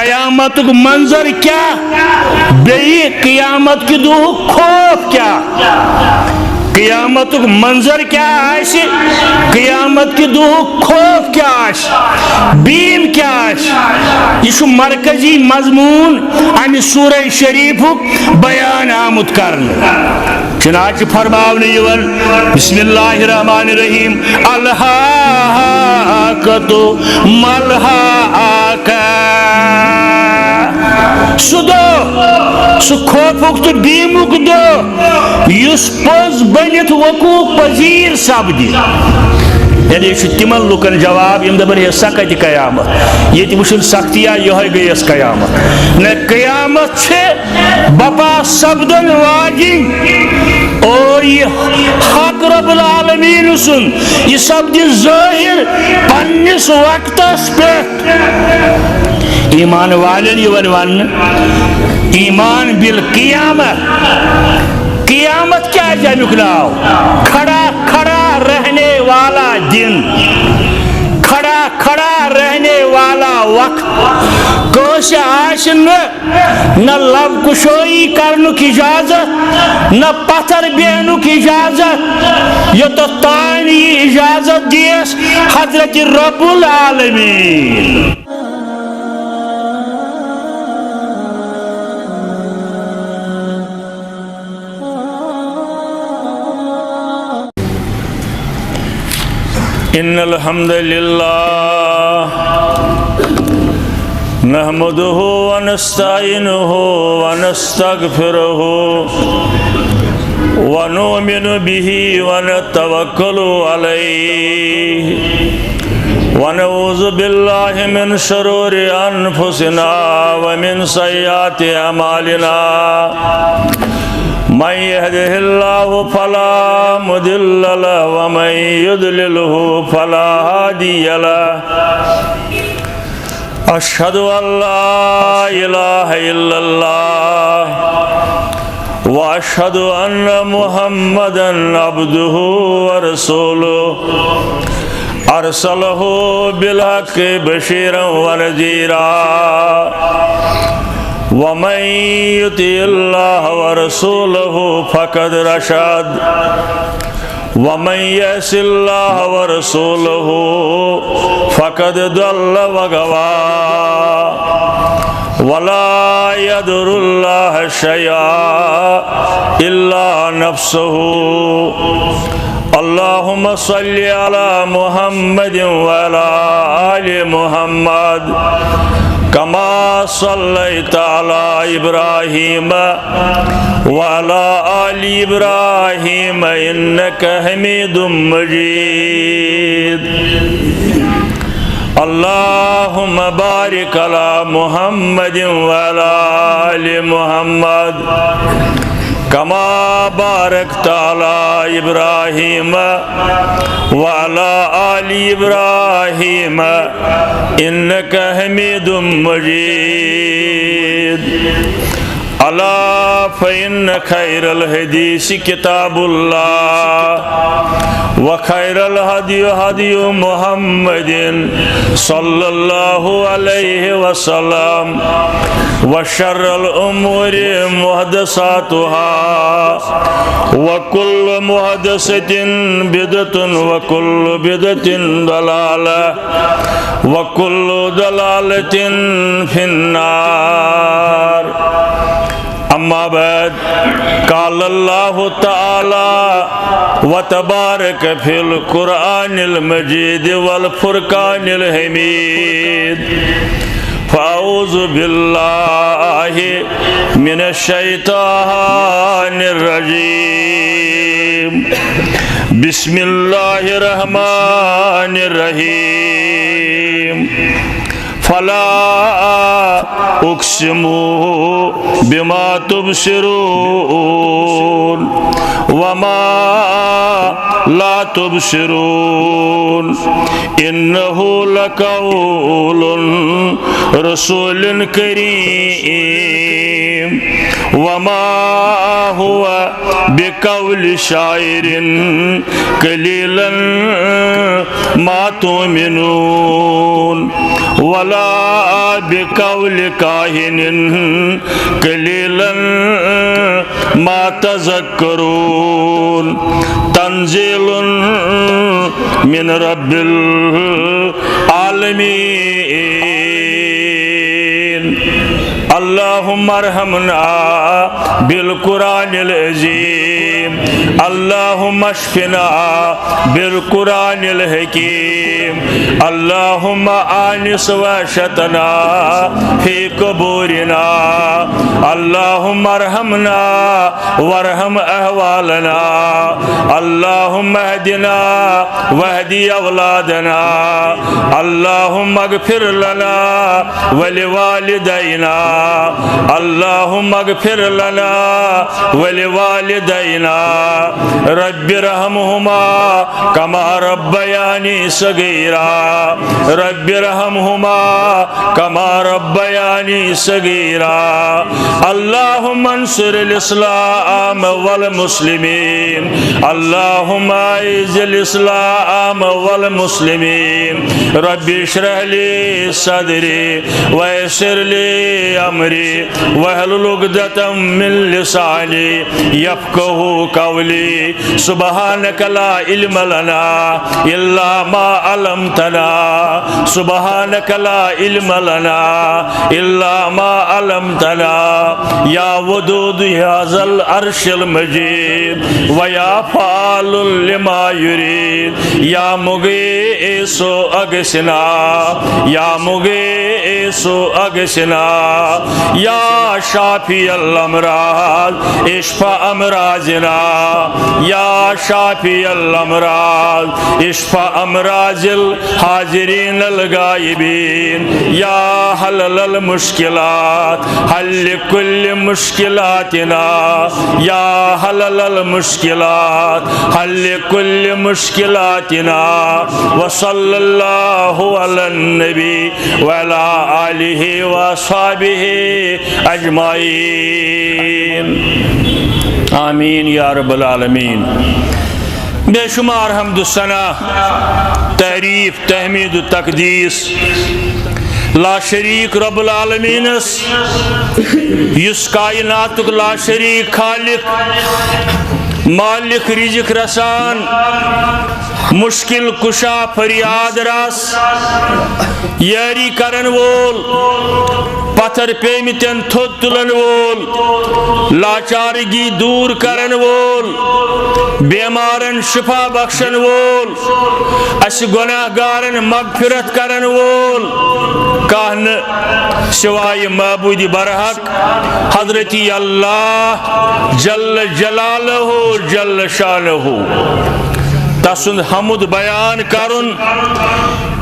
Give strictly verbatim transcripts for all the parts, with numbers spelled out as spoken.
قیامتُک منظر کیٛاہ، بیٚیہِ قیامت کہِ دۄہُک خوف کیٛاہ؟ قیامتُک منظر کیٛاہ آسہِ؟ قیامت کہِ دۄہُک خوف کیٛاہ آسہِ؟ بیٖم کیٛاہ آسہِ؟ یہِ چھُ مرکزی مضموٗن امہِ سورہ شریفُک بیان آمُت کرنہٕ۔ چنانچہ فرماونہٕ یِوان، بسم اللہ الرحمن الرحیم، الہاکۃ ملہاکہ۔ سُہ دۄہ، سُہ خوفُک تہٕ بیٖمُک دۄہ، یُس پوٚز بٔنِتھ وقوع پذیر سپدِ۔ یعنی یہِ چھُ تِمن لُکن جواب، یِم دپان، ہے، سۄ کتہِ قیامت؟ ییٚتہِ وٕچھُن سختی آے، یِہوٚے گٔیَس قیامت۔ نہ، قیامت چھِ بپا سپدن واجِنۍ۔ اور یہِ حق رب العالمین سُنٛد، یہِ سپدِ ظٲہر پننِس وقتس پٮ۪ٹھ۔ ایمان والٮ۪ن یِوان وننہٕ، ایمان بالقیامہ۔ قیامت کیٛازِ اَمیُک ناو؟ کھڑا کھڑا رہنے والا دن، کھڑا کھڑا رہنے والا وقت۔ کٲنٛسہِ آسہِ نہٕ نہ لب کشٲیی کرنُک اجازت، نہ پتھر بیہنُک اجازت، یوٚتتھ تام یہِ اجازت دِیَس حضرت رب العالمین۔ إن الحمد لله نحمده ونستعينه ونستغفره ونؤمن به ونتوكل عليه ونعوذ بالله من شرور أنفسنا ومن سيئات أعمالنا. من يهده الله فلا مضل له ومن يضلله فلا هادي له. أشهد أن لا إله إلا الله وأشهد أن محمدا عبده ورسوله. أرسله بالحق بشيرا ونذيرا. ومن يطع الله ورسوله فقد رشد. ومن يعص الله ورسوله فقد ضل وغوى. ولا يضر الله شيئا إلا نفسه. اللهم صل على محمد وعلى آل محمد كما صليت على إبراهيم وعلى آل إبراهيم إنك حميد مجيد. اللهم بارك على محمد وعلى آل محمد كما باركت على إبراهيم وعلى آل إبراهيم إنك حميد مجيد. ألا فإن خير الحديث كتاب الله، وخير الهدي هدي محمد صلى الله عليه وسلم، وشر الأمور محدثاتها، وكل محدثة بدعة، وكل بدعة ضلالة، وكل ضلالة في النار. أما بعد، قال الله تعالى وتبارك في القرآن المجيد والفرقان الحميد. فأعوذ بالله من الشيطان الرجيم. بسم الله الرحمن الرحيم. فلا أقسم بما تبصرون وما لا تبصرون. إنه لقول رسول كريم. وما هو بقول شاعر قليلا ما تؤمنون. ولا بقول کاهن قلیلا ما تذکرون۔ تنزیل من رب العالمین۔ اللهم ارحمنا بالقرآن العظيم۔ اللهم اشفنا بالقرآن الحكيم۔ اللهم آنس وحشتنا في قبورنا۔ اللهم ارحمنا وارحم أحوالنا۔ اللهم اهدنا واهد أولادنا۔ اللهم اغفر لنا ولوالدينا۔ اللهم اغفر لنا ولوالدينا۔ رب ارحمهما كما ربياني صغيرا۔ رب ارحمهما كما ربياني صغيرا۔ اللهم انصر الإسلام والمسلمين۔ اللهم أعز الإسلام والمسلمين۔ رب اشرح لي صدري ويسر لي أمري واحلل عقدة من لساني يفقهوا قولي۔ سبحانك لا علم لنا إلا ما علمتنا۔ سبحانك لا علم لنا إلا ما علمتنا۔ يا ودود يا ذا العرش المجيد، ويا فعال لما يريد، يا مغيث أغثنا، يا مغيث أغثنا، يا شافي الأمراض اشف أمراضنا، يا شافي الأمراض اشف أمراض الحاضرين الغائبين، يا حلل المشكلات حل كل مشكلاتنا، يا حلل المشكلات حل كل مشكلاتنا۔ وصلى الله على النبي وعلى آله وأصحابه أجمعين۔ آمين يا رب العالمين۔ بے شمار حمد و ثنا، تعریف، تحمید و تقدیس لا شریک رب العالمینس، یُس کائناتک لا شریک خالق، مالک رزق رسان، مشکل کشا فریاد رس، یاری کرن وول، پتھر پیمتن تھوٚد تُلن وول، لاچارگی دور کرن وول، بیمارن شفا بخشن وول، اسہِ گناہگارن مغفرت کرن وول، کانٛہہ نہٕ سوائے معبود برحق حضرت اللہ جل جلالہ جل شانہ۔ تسُنٛد حمد بیان کرُن،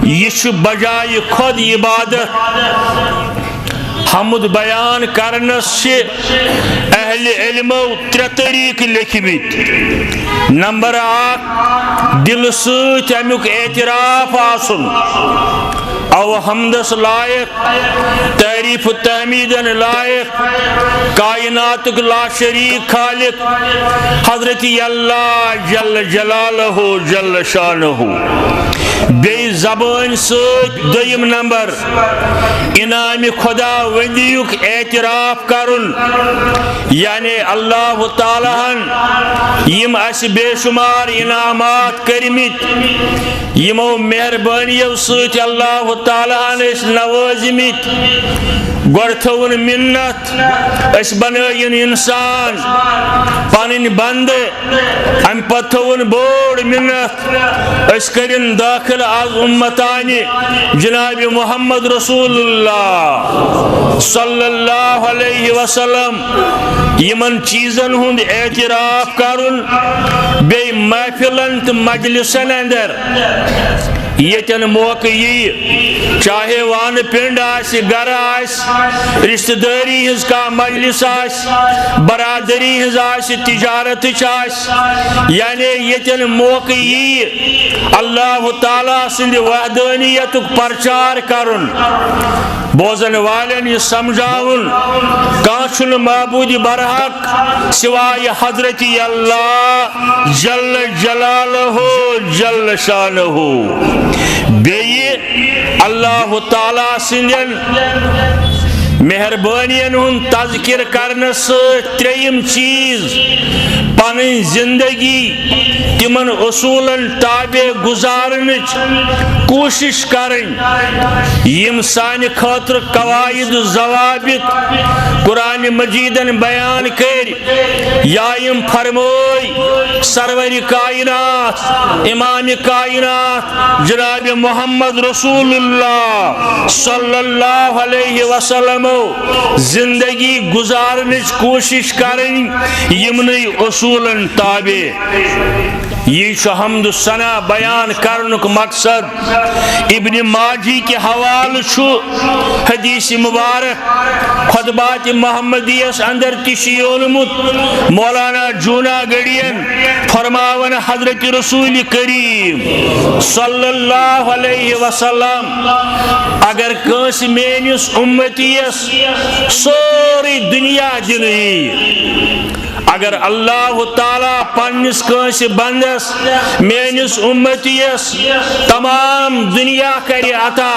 یہِ چھُ بجایہِ خود عبادت۔ حمد بیان کرنس چھِ اہل علمو ترٛےٚ طریقہٕ لیکھمٕتۍ۔ نمبر اکھ، دلہٕ سۭتۍ امیُک اعتراف آسُن۔ او حمدس لائق، تعریف و تحمیدن لائق، کائناتک لا شریک خالق حضرت اللہ جل جلالہ جل شانہ۔ بیٚیہِ زبٲنۍ سۭتۍ دوٚیِم نمبر، انعام خدا وندیُک اعتراف کرُن، یعنی اللہ تعالیٰ ہن یِم اسہِ بے شمار انعامات کٔرمٕتۍ، یِمو مہربٲنیو سۭتۍ اللہ تعالیٰ ہن أسۍ نوٲزمٕتۍ۔ گۄڈٕ تھٲوٕن منت، أسۍ بنٲیِن انسان پنٕنۍ بندٕ، امہِ پتہٕ تھٲوٕن بوٚڑ منت، أسۍ کٔرِن داخل از امتانہِ جناب محمد رسول اللہ صلی اللہ علیہ وسلم۔ یِمن چیزن ہُنٛد اعتراف کرُن، بیٚیہِ محفلن تہٕ مجلسن اندر ییٚتٮ۪ن موقعہٕ یِیہِ، چاہے وانہٕ پِنڈ آسہِ، گرٕ آسہِ، رشتہٕ دٲری ہٕنٛز کانٛہہ مجلس آسہِ، برادری ہٕنٛز آسہِ، تجارتٕچ آسہِ، یعنی ییٚتٮ۪ن موقعہٕ یِیہِ اللہ تعالیٰ سٕنٛدِ وحدانیتُک پرچار کرُن، بوزن والٮ۪ن یہِ سمجھاوُن، کانٛہہ چھُنہٕ معبود برحق سوائے حضرت اللہ جل جلالہ جل شانہ۔ بیٚیہِ اللہ تعالیٰ سٕنٛدٮ۪ن مہربٲنین ہُنٛد تذکر کرنہٕ سۭتۍ ترٛیٚیِم چیٖز، پنٕنۍ زندگی تِمن اصوٗلن تابع گُزارنٕچ کوٗشش کرٕنۍ، یِم سانہِ خٲطرٕ قواعد و ضوابط قرآن مجیدن بیان کٔرۍ، یا یِم فرمٲے سرور کائنات، امام کائنات، جناب محمد رسول اللہ صلی اللہ علیہ وسلم زندگی گزارنٕچ کوٗشِش کرٕنۍ یِمنٕے اصوٗلن تابع۔ یہِ چھُ حمد و ثنا بیان کرنُک مقصد۔ ابن ماجہ کہِ حوالہٕ چھُ حدیث مبارک خطبات محمدیس اندر تہِ چھُ یونمُت۔ مولانا جونا گڑھین فرماون، حضرت رسول کریم صلی اللہ علیہ وسلم اگر کٲنٛسہِ میٲنِس امتیس سورُے دنیا دِنہٕ یی، اگر اللہ تعالیٰ پننِس کٲنٛسہِ بندس، میٲنِس امتیس تمام دنیا کرِ عطا،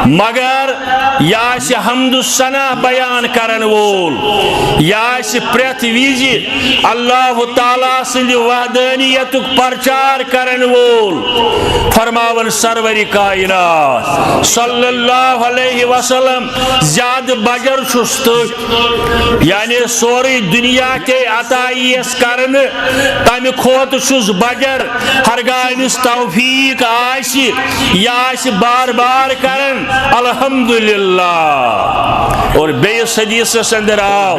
مگر یہِ آسہِ حمد و ثنا بیان کرن وول، یہِ آسہِ پرٛٮ۪تھ وِزِ اللہ تعالیٰ سٕنٛدِ وحدانیتُک پرچار کرن وول۔ فرماون سرور کائنات صلی اللہ علیہ وسلم، زیادٕ بجر چھُس تہٕ یعنی سورُے دنیا تے عطا یِیَس کرنہٕ، تَمہِ کھۄتہٕ چھُس بجر۔ ہرگاہ أمِس توفیق آسہِ، یہِ آسہِ بار بار کران الحمدللہ۔ اور بیٚیِس حدیثس اندر آو،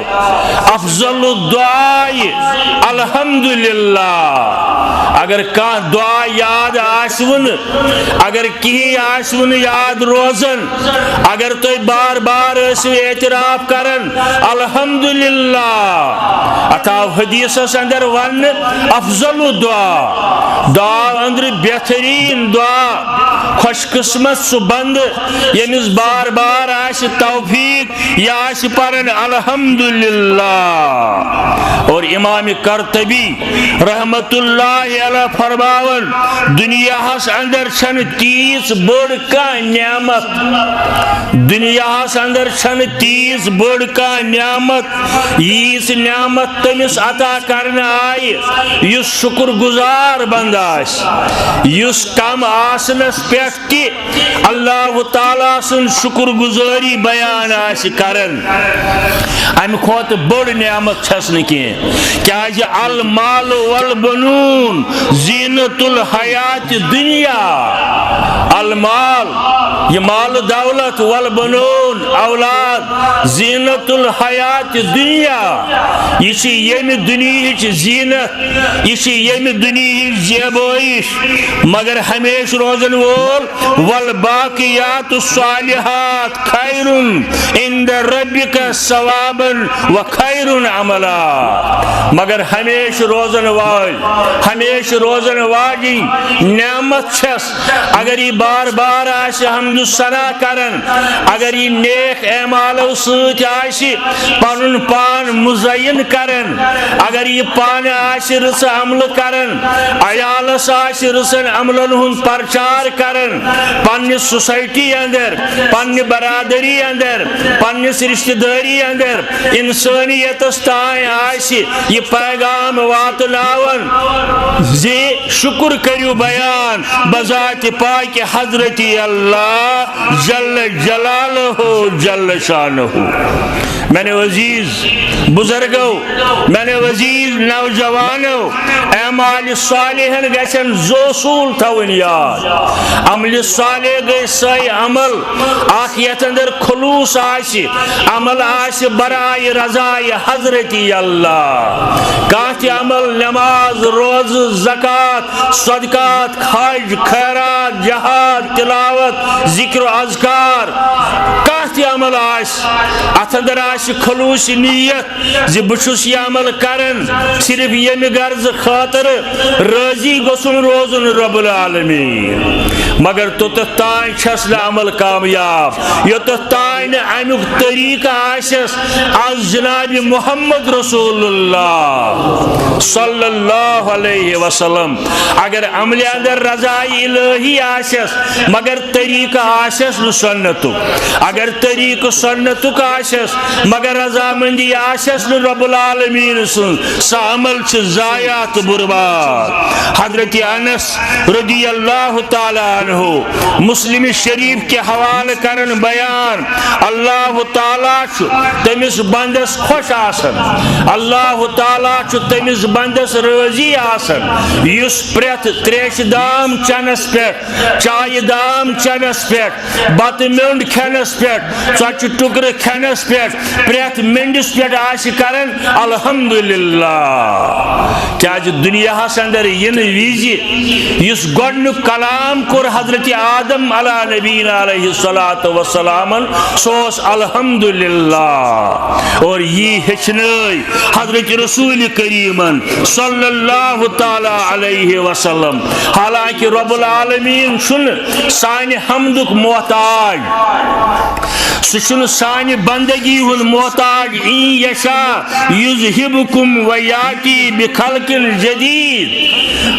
افضل الدعاء الحمدللہ۔ اگر کانٛہہ دعا یاد آسہِ وُن، اگر کِہیٖنۍ آسہِ وُن یاد روزان، اگر تُہۍ بار بار ٲسِو اعتراف کران الحمدللہ، اتھ آو حدیثس اندر وننہٕ افضل الدعا، دعا اندر بہترین دعا۔ خوش قسمت سُہ بندٕ ییٚمِس بار بار آسہِ توفیق، یہِ آسہِ پران الحمدللہ۔ اور امام قرطبی رحمت اللہ علیہ فرماون، دنیاہس اندر چھنہٕ تیٖژ بٔڑ کانٛہہ نعمت، دنیاہس اندر چھنہٕ تیٖژ بٔڑ کانٛہہ نعمت، ییٖژ نعمت تٔمِس عطا کرنہٕ آیہِ، یُس شُکر گُزار بندٕ آسہِ، یُس کم آسنس پٮ۪ٹھ تہِ اللہ تعالیٰ سٕنٛز شُکر گُزٲری بیان آسہِ کران، امہِ کھۄتہٕ بٔڑ نعمت چھس نہٕ کینٛہہ۔ کیازِ المال والبنون زینت الحیات دنیا۔ المال، یہِ مال و دولت، والبنون، اولاد، زینت الحیات دنیا، یہِ چھِ ییٚمہِ دُنیہٕچ زینت، یہِ چھِ ییٚمہِ دُنیہٕچ زیبٲیِش، مگر ہمیشہِ روزن وول، والباقیات الصالحات خیر عند ربک ثوابا و خیر عملا۔ مگر ہمیشہِ روزن وٲلۍ، ہمیشہِ روزن واجِنۍ نعمت چھس، اگر یہِ بار بار آسہِ حمد و ثنا کران، اگر یہِ نیک اعمالو سۭتۍ آسہِ پنُن پان مزین کران، اگر یہِ پانہٕ آسہِ رٕژٕ عملہٕ کران، عیالس آسہِ رٕژن عملن ہُنٛد پرچار کران، پننہِ سوسائٹی اندر، پننہِ برادری اندر، پننِس رشتہ دٲری اندر، انسانیتس تام آسہِ یہِ پیغام واتناوان زِ شکر کٔرِو بیان بذات پاک حضرت اللہ جل جلالہ جل شانہ۔ میانیو عزیز بزرگو، میانیو عزیز نوجوانو، اعمال صالحن گژھن زو اصوٗل تھاوٕنۍ یاد۔ عمل صالح گٔے سۄے عمل اکھ یتھ اندر خلوص آسہِ، عمل آسہِ برائے رضائے حضرت اللہ۔ کانٛہہ تہِ عمل، نماز، روزٕ، زکوٰۃ، صدقات، حج، خیرات، جہاد، تلاوت، ذکر و اذکار، کانٛہہ تہِ عمل آسہِ، اتھ اندر آسہِ خلوص نیت زِ بہٕ چھُس یہِ عمل کران صرف ییٚمہِ غرضہٕ خٲطرٕ راضی گوٚژھُن روزُن رب العالمین۔ مگر توٚتتھ تام چھس نہٕ عمل کامیاب، یوٚتتھ تام نہٕ امیُک طریقہٕ آسٮ۪س از جناب محمد رسول اللہ صلی اللہ علیہ وسلم۔ اگر عملہِ اندر رضا الہی آسٮ۪س، مگر طریقہٕ آسٮ۪س نہٕ سنتُک، اگر طریقہٕ سنتُک آسٮ۪س مگر رضامندی آسٮ۪س نہٕ رب العالمین سٕنٛز، سُہ عمل چھُ ضایع تہٕ برباد۔ حضرت انس رضی اللہ تعالیٰ عنہ مسلم شریف کہِ حوالہٕ کرن بیان، اللہ تعالیٰ چھُ تٔمِس بندس خۄش آسان، اللہ تعالیٰ چھُ تٔمِس بندس رٲضی آسان، یُس پرٛٮ۪تھ تریشہِ دام چنس پٮ۪ٹھ، چایہِ دام چنس پٮ۪ٹھ، بتہٕ میوٚنٛڈ کھٮ۪نس پٮ۪ٹھ، ژۄچہِ ٹُکرٕ کھٮ۪نس پٮ۪ٹھ، پرٛٮ۪تھ مِنٹس پٮ۪ٹھ آسہِ کران الحمدللہ۔ کیازِ دُنیاہس اندر یِنہٕ وِزِ یُس گۄڈٕنیُک کلام کوٚر حضرت آدم علیٰ نبینا علیہ الصلوۃ والسلامن، سُہ اوس الحمدللہ۔ اور یی ہیٚچھنٲے حضرت رسول کریمن صلی اللہ تعالیٰ علیہ وسلم۔ حالانکہ رب العالمین چھُنہٕ سانہِ حمدُک محتاج، سُہ چھُنہٕ سانہِ بندگی ہُنٛد محتاج۔ ان یشاء یذہبکم و یاتی بخلق جدید۔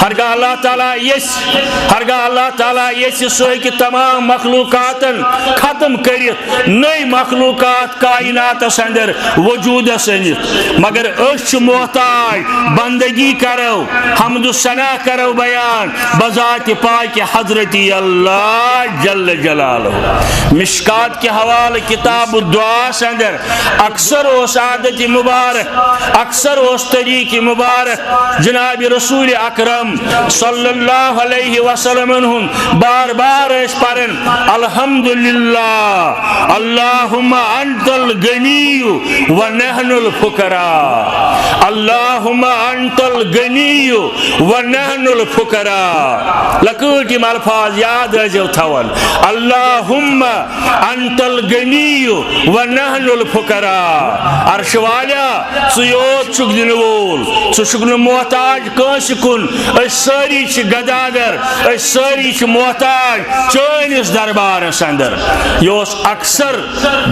ہرگاہ اللہ تعالیٰ یژھِ، ہرگاہ اللہ تعالیٰ یژھِ، سُہ ہیٚکہِ تمام مخلوقاتن ختم کٔرِتھ، نٔے مخلوقات کائناتس اندر وجودس أنِتھ، مگر أسۍ چھِ محتاج، بندگی کرو، حمد و ثنا کرو بیان بذات پاک حضرت اللہ جل جلالہ۔ مشکات کے حوالے کتاب الدعاء اندر اکثر اوس عادت مبارک، اکثر اوس طریق مبارک جناب رسول اکرم صلی اللہ علیہ وسلم ہُنٛد بار بار ٲسۍ پران، الحمدللہ، اللہم انت الغنی و نحن الفقراء، اللہم انت الغنی و نحن الفقراء۔ لۄکٕٹۍ یِم الفاظ یاد ٲسۍزیو تھاوان، اللہم انت الغنی و نحن الفقراء۔ عرش والیا، ژٕ یوت چھُکھ دِنہٕ وول، ژٕ چھُکھ نہٕ محتاج کٲنٛسہِ کُن۔ أسۍ سٲری چھِ گداگر، أسۍ سٲری چھِ محتاج چٲنِس دربارس اندر۔ یہِ اوس اکثر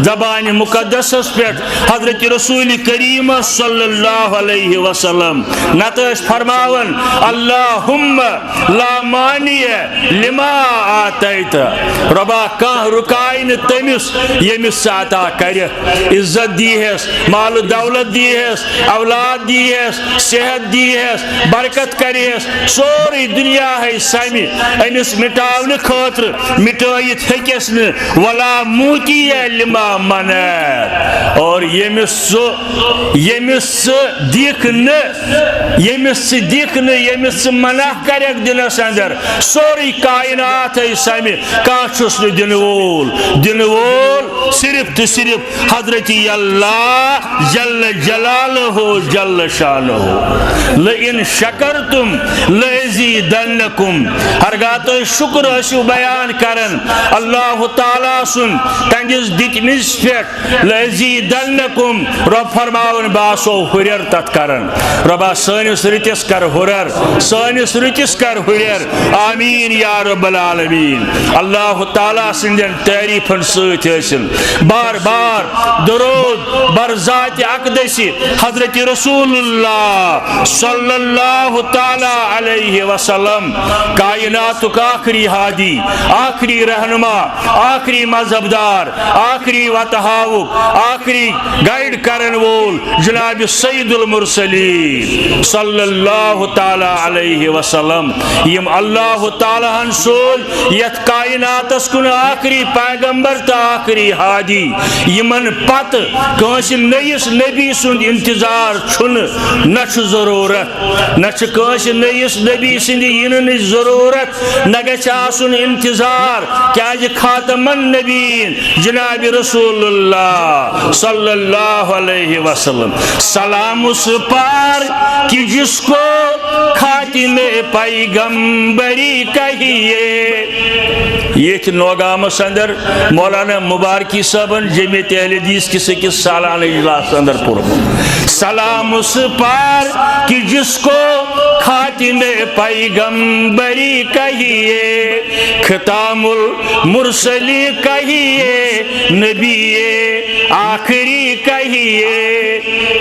زبانِ مقدسس پٮ۪ٹھ حضرت رسول کریم صلی اللہ علیہ وسلم۔ نتہٕ ٲسۍ فرماوان، اللہم لا مانع لما آتیت۔ رۄبا، کانٛہہ رُکایہِ نہٕ تٔمِس ییٚمِس ژٕ عطا کرکھ۔ عزت دیہس، مال و دولت دیہس، اولاد دیہس، صحت دیہس، برکت کرہس، سورُے دنیا ہے سمہِ أمِس مٹاونہٕ خٲطرٕ مٹٲیِتھ ہیٚکس نہٕ۔ ولا معطی لما منعت۔ اور ییٚمِس سُہ، ییٚمِس ژٕ دِکھ نہٕ، ییٚمِس ژٕ دِکھ نہٕ، ییٚمِس ژٕ منع کرکھ دِنس اندر، سورُے کائنات ہے سمہِ، کانٛہہ چھُس نہٕ دِنہٕ وول۔ دِنہٕ وول صرف تہٕ صرف حضرت اللہ جل جلالہ جل شانہ۔ لئن شکرتم لازیدنکم۔ ہرگاہ تُہۍ شکر ٲسِو بیان کران اللہ تعالیٰ سُنٛد تہنٛدِس دِتمِس پٮ۪ٹھ، لازیدنکم، رۄب فرماوان، بہٕ آسو ہُرٮ۪ر تتھ کران۔ رۄبا، سٲنِس رٕتِس کر ہُرٮ۪ر، سٲنِس رٕتِس کر ہُرٮ۪ر۔ آمین یا رب العالمین۔ اللہ تعالیٰ سٕنٛدٮ۪ن تعریفن سۭتۍ ٲسِن بار بار درود بر ذات اقدس حضرت رسول اللہ صلی اللہ تعالیٰ علیہ وسلم، کائناتُک آخری ہادی، آخری رہنما، آخری مذہب دار، آخری وتہٕ ہاوُک، آخری گائیڈ کرن وول جناب سید المرسلین صلی اللہ تعالیٰ علیہ وسلم، یم اللہ تعالیٰ ہن سوز یتھ کائناتس کُن آخری پیغمبر تہٕ آخری ہادی۔ یمن پتہٕ کٲنٛسہِ نٔیِس نبی سُنٛد انتظار چھُنہٕ، نہ چھُ ضرورت، نہ چھُ کٲنٛسہِ نٔیِس نبی سٕنٛدِ یِنٕچ ضرورت، نہ گژھِ آسُن انتظار، کیازِ خاتم النبیین جناب رسول اللہ صلی اللہ علیہ وسلم۔ سلام اس پار کہ جس کو خاتم پیغمبری کہیے۔ ییٚتھۍ نوگامس اندر مولانا مبارکی صٲبن جمعیت اہل حدیث کِس أکِس سالانہ اجلاس اندر پوٚرمُت۔ سلام اس پار کہ جس کو خاتم پیغمبری کہیے، ختام المرسلی کہیے، نبی آخری کہیے،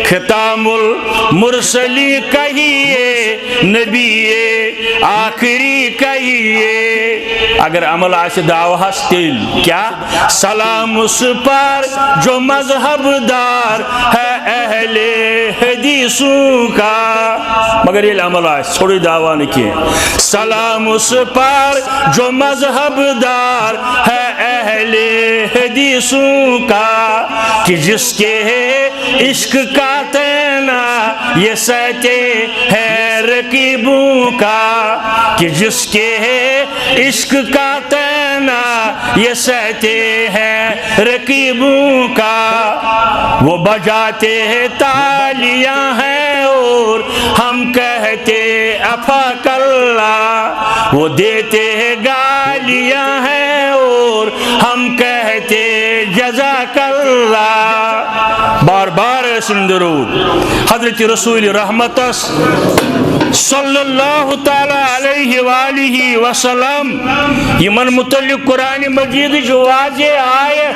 ختام المرسلی کہیے، نبی آخری کہیے۔ اگر عمل آسہِ دعوہس تیل کیا؟ سلام اس پر جو مذہب دار ہے اہل حدیثوں کا۔ مگر ییٚلہِ عمل آسہِ، ژھوٚرُے دعویٰ نہٕ کینٛہہ۔ سلام اس پر جو مذہب دار ہے اہل حدیثوں کا، کہ جس کے عشق کا تینا یہ سہتے ہیں رقیبوں کا، کہ جس کے عشق کا تینا یہ سہتے ہیں رقیبوں کا۔ وہ بجاتے ہیں تالیاں ہیں اور ہم کہتے افاک اللہ، وہ دیتے ہیں گالیاں ہیں اور ہم کہتے جزاک اللہ۔ بار بار ٲسِن درود حضرت رسول رحمتس صلی اللہ تعالی علیہ وآلہ وسلم۔ یِمن متعلق قرآن مجیدٕچ واضح آیت،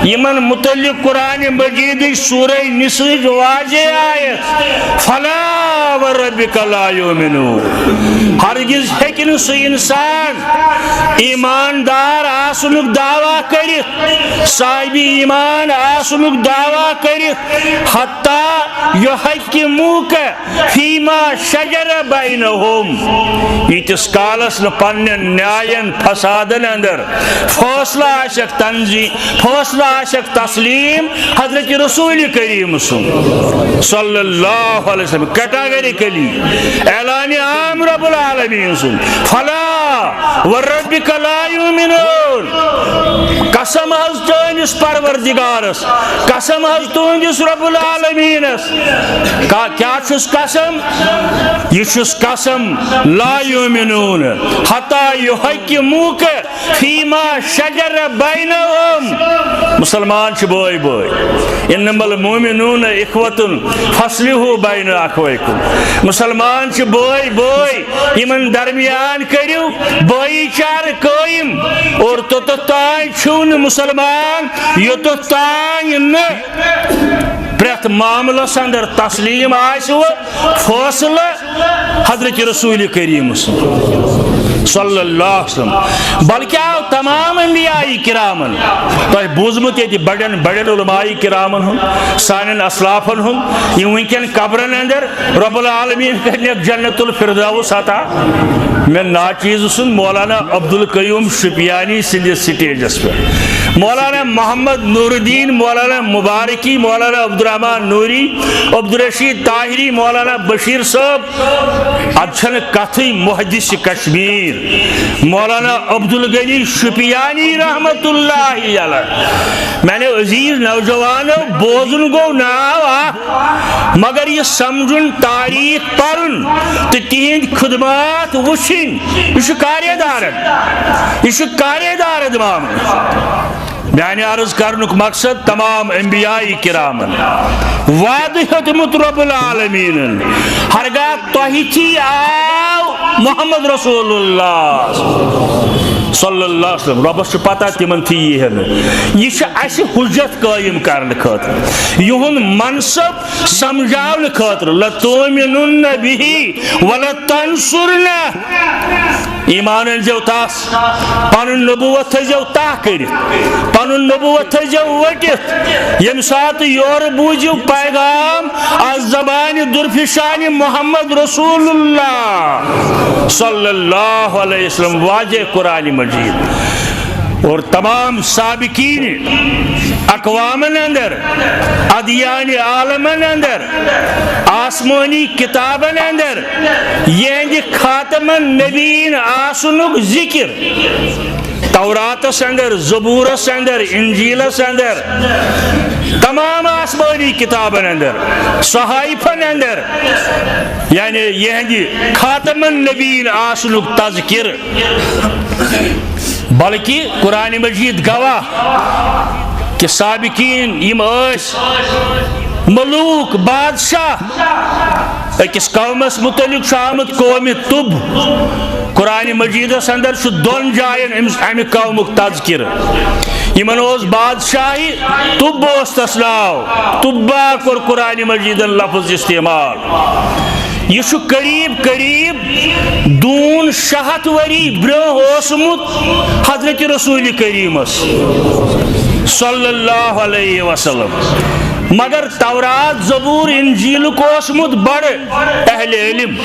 یِمن متعلق قرآن مجیدٕچ سورہ نساءٕچ واضح آیت، فلا وربک لا یؤمنون۔ ہرگز ہیٚکہِ نہٕ سُہ انسان ایماندار آسنُک دعویٰ کٔرِتھ، صاحب ایمان آسنُک دعویٰ کٔرِتھ، حتیٰ یحکموک فیما شجر بینہم، ییٖتِس کالس نہٕ پننٮ۪ن نیاین فسادن اندر فٲصلہٕ آسٮ۪کھ تنظیم، فٲصلہٕ آسٮ۪کھ تسلیم حضرت رسول کریم سُنٛد صلی اللہ علیہ وسلم، کیٹاگریکلی اعلان عام رب العالمین سُنٛد، فلا وربک لا یؤمنون۔ قسم حض چٲنِس پروردگارس، قسم حض تُہنٛدِس رب العالمینس۔ کا-، کیا چھُس قسم؟ یہِ چھُس قسم، لا یؤمنون حتی یحکموک فیما شجر بینہم۔ مسلمان چھِ بٲے بٲے۔ انما المؤمنون اخوة فاصلحوا بین اخویکم۔ مسلمان چھِ بٲے بٲے، یِمن درمیان کٔرِو بٲیی چارٕ قٲیِم۔ اور توٚتتھ تام چھِو نہٕ مسلمان، یوٚتتھ تام نہٕ پرٛٮ۪تھ معاملس اندر تسلیم آسہِ فٲصلہٕ حضرت رسول کریم صلی اللہ علیہ وسلم، بلکہ آو تمام انبیاء کرامن، تۄہہِ بوٗزمُت ییٚتہِ بڑٮ۪ن بڑٮ۪ن علماء کرامن ہُنٛد، سانٮ۪ن اسلافن ہُنٛد، یِم وٕنکٮ۪ن قبرن اندر رب العالمین کرنکھ جنت الفردوس عطا۔ مےٚ ناچیز سُنٛد مولانا عبدالقیوم شُپیانی سٕنٛدِس سٹیجس پٮ۪ٹھ، مولانا محمد نور الدین، مولانا مبارکی، مولانا عبدالرحمان نوری، عبدالرشید طاہری، مولانا بشیر صٲب، اتھ چھنہٕ کتھٕے، محدث کشمیر مولانا عبدالغنی شُپیانی رحمت اللہ علیہ۔ میانیو عزیز نوجوانو، بوزُن گوٚو ناو اکھ، مگر یہِ سمجھُن، تاریخ پرُن تہٕ تِہنٛدۍ خدمات وٕچھِنۍ، یہِ چھُ کارِ دارد، یہِ چھُ کارِ دارد معاملہٕ۔ میانہِ عرض کرنُک مقصد، تمام انبیاء کرامن وعدٕ ہیوٚتمُت رب العالمینن، ہرگاہ تۄہہِ تھی آو محمد رسول اللہ صلی اللہ علیہ وسلم، رۄبس چھُ پتہ تِمن تھی یی ہے نہٕ۔ یہِ چھُ اسہِ حجت قٲیِم کرنہٕ خٲطرٕ، یِہُنٛد منصب سمجھاونہٕ خٲطرٕ، لَتُؤْمِنُنَّ بِهِ وَلَتَنْصُرُنَّهُ۔ ایمان أنزیو تس، پنُن نبوت تھٲیزیو تاہ کٔرِتھ، پنُن نبوت تھٲیزیو ؤٹِتھ۔ ییٚمہِ ساتہٕ یورٕ بوٗزِو پیغام از زبانِ درفشانِ محمد رسول اللہ صلی اللہ علیہ وسلم، واضح قرآن مجید اور تمام سابقین اقوامن اندر، ادیان عالمن اندر، آسمانی کتابن اندر، یہندِ خاتم النبیین آسنک ذکر، توراتس اندر، زبورس اندر، انجیلس اندر، تمام آسمانی کتابن اندر، صحائفن اندر، یعنی یہندِ خاتم النبیین آسنک تذکر۔ بلکہ قرآن مجید گواہ کہ سابقین یِم ٲسۍ ملوک، بادشاہ، أکِس قومس متعلق چھُ آمُت قومِ طب۔ قرآن مجیدس اندر چھُ دۄن جاین أمِس، امہِ قومُک تذکرٕ۔ یِمن اوس بادشاہی، طب اوس تس ناو۔ طبا کوٚر قرآن مجیدن لفظ استعمال۔ یہِ چھُ قریب قریب دوٗن شےٚ ہتھ ؤری برٛونٛہہ اوسمُت حضرت رسول کریمس صلی اللہ علیہ وسلم۔ مگر تورات، زبور، انجیلُک اوسمُت بڑٕ اہل علم،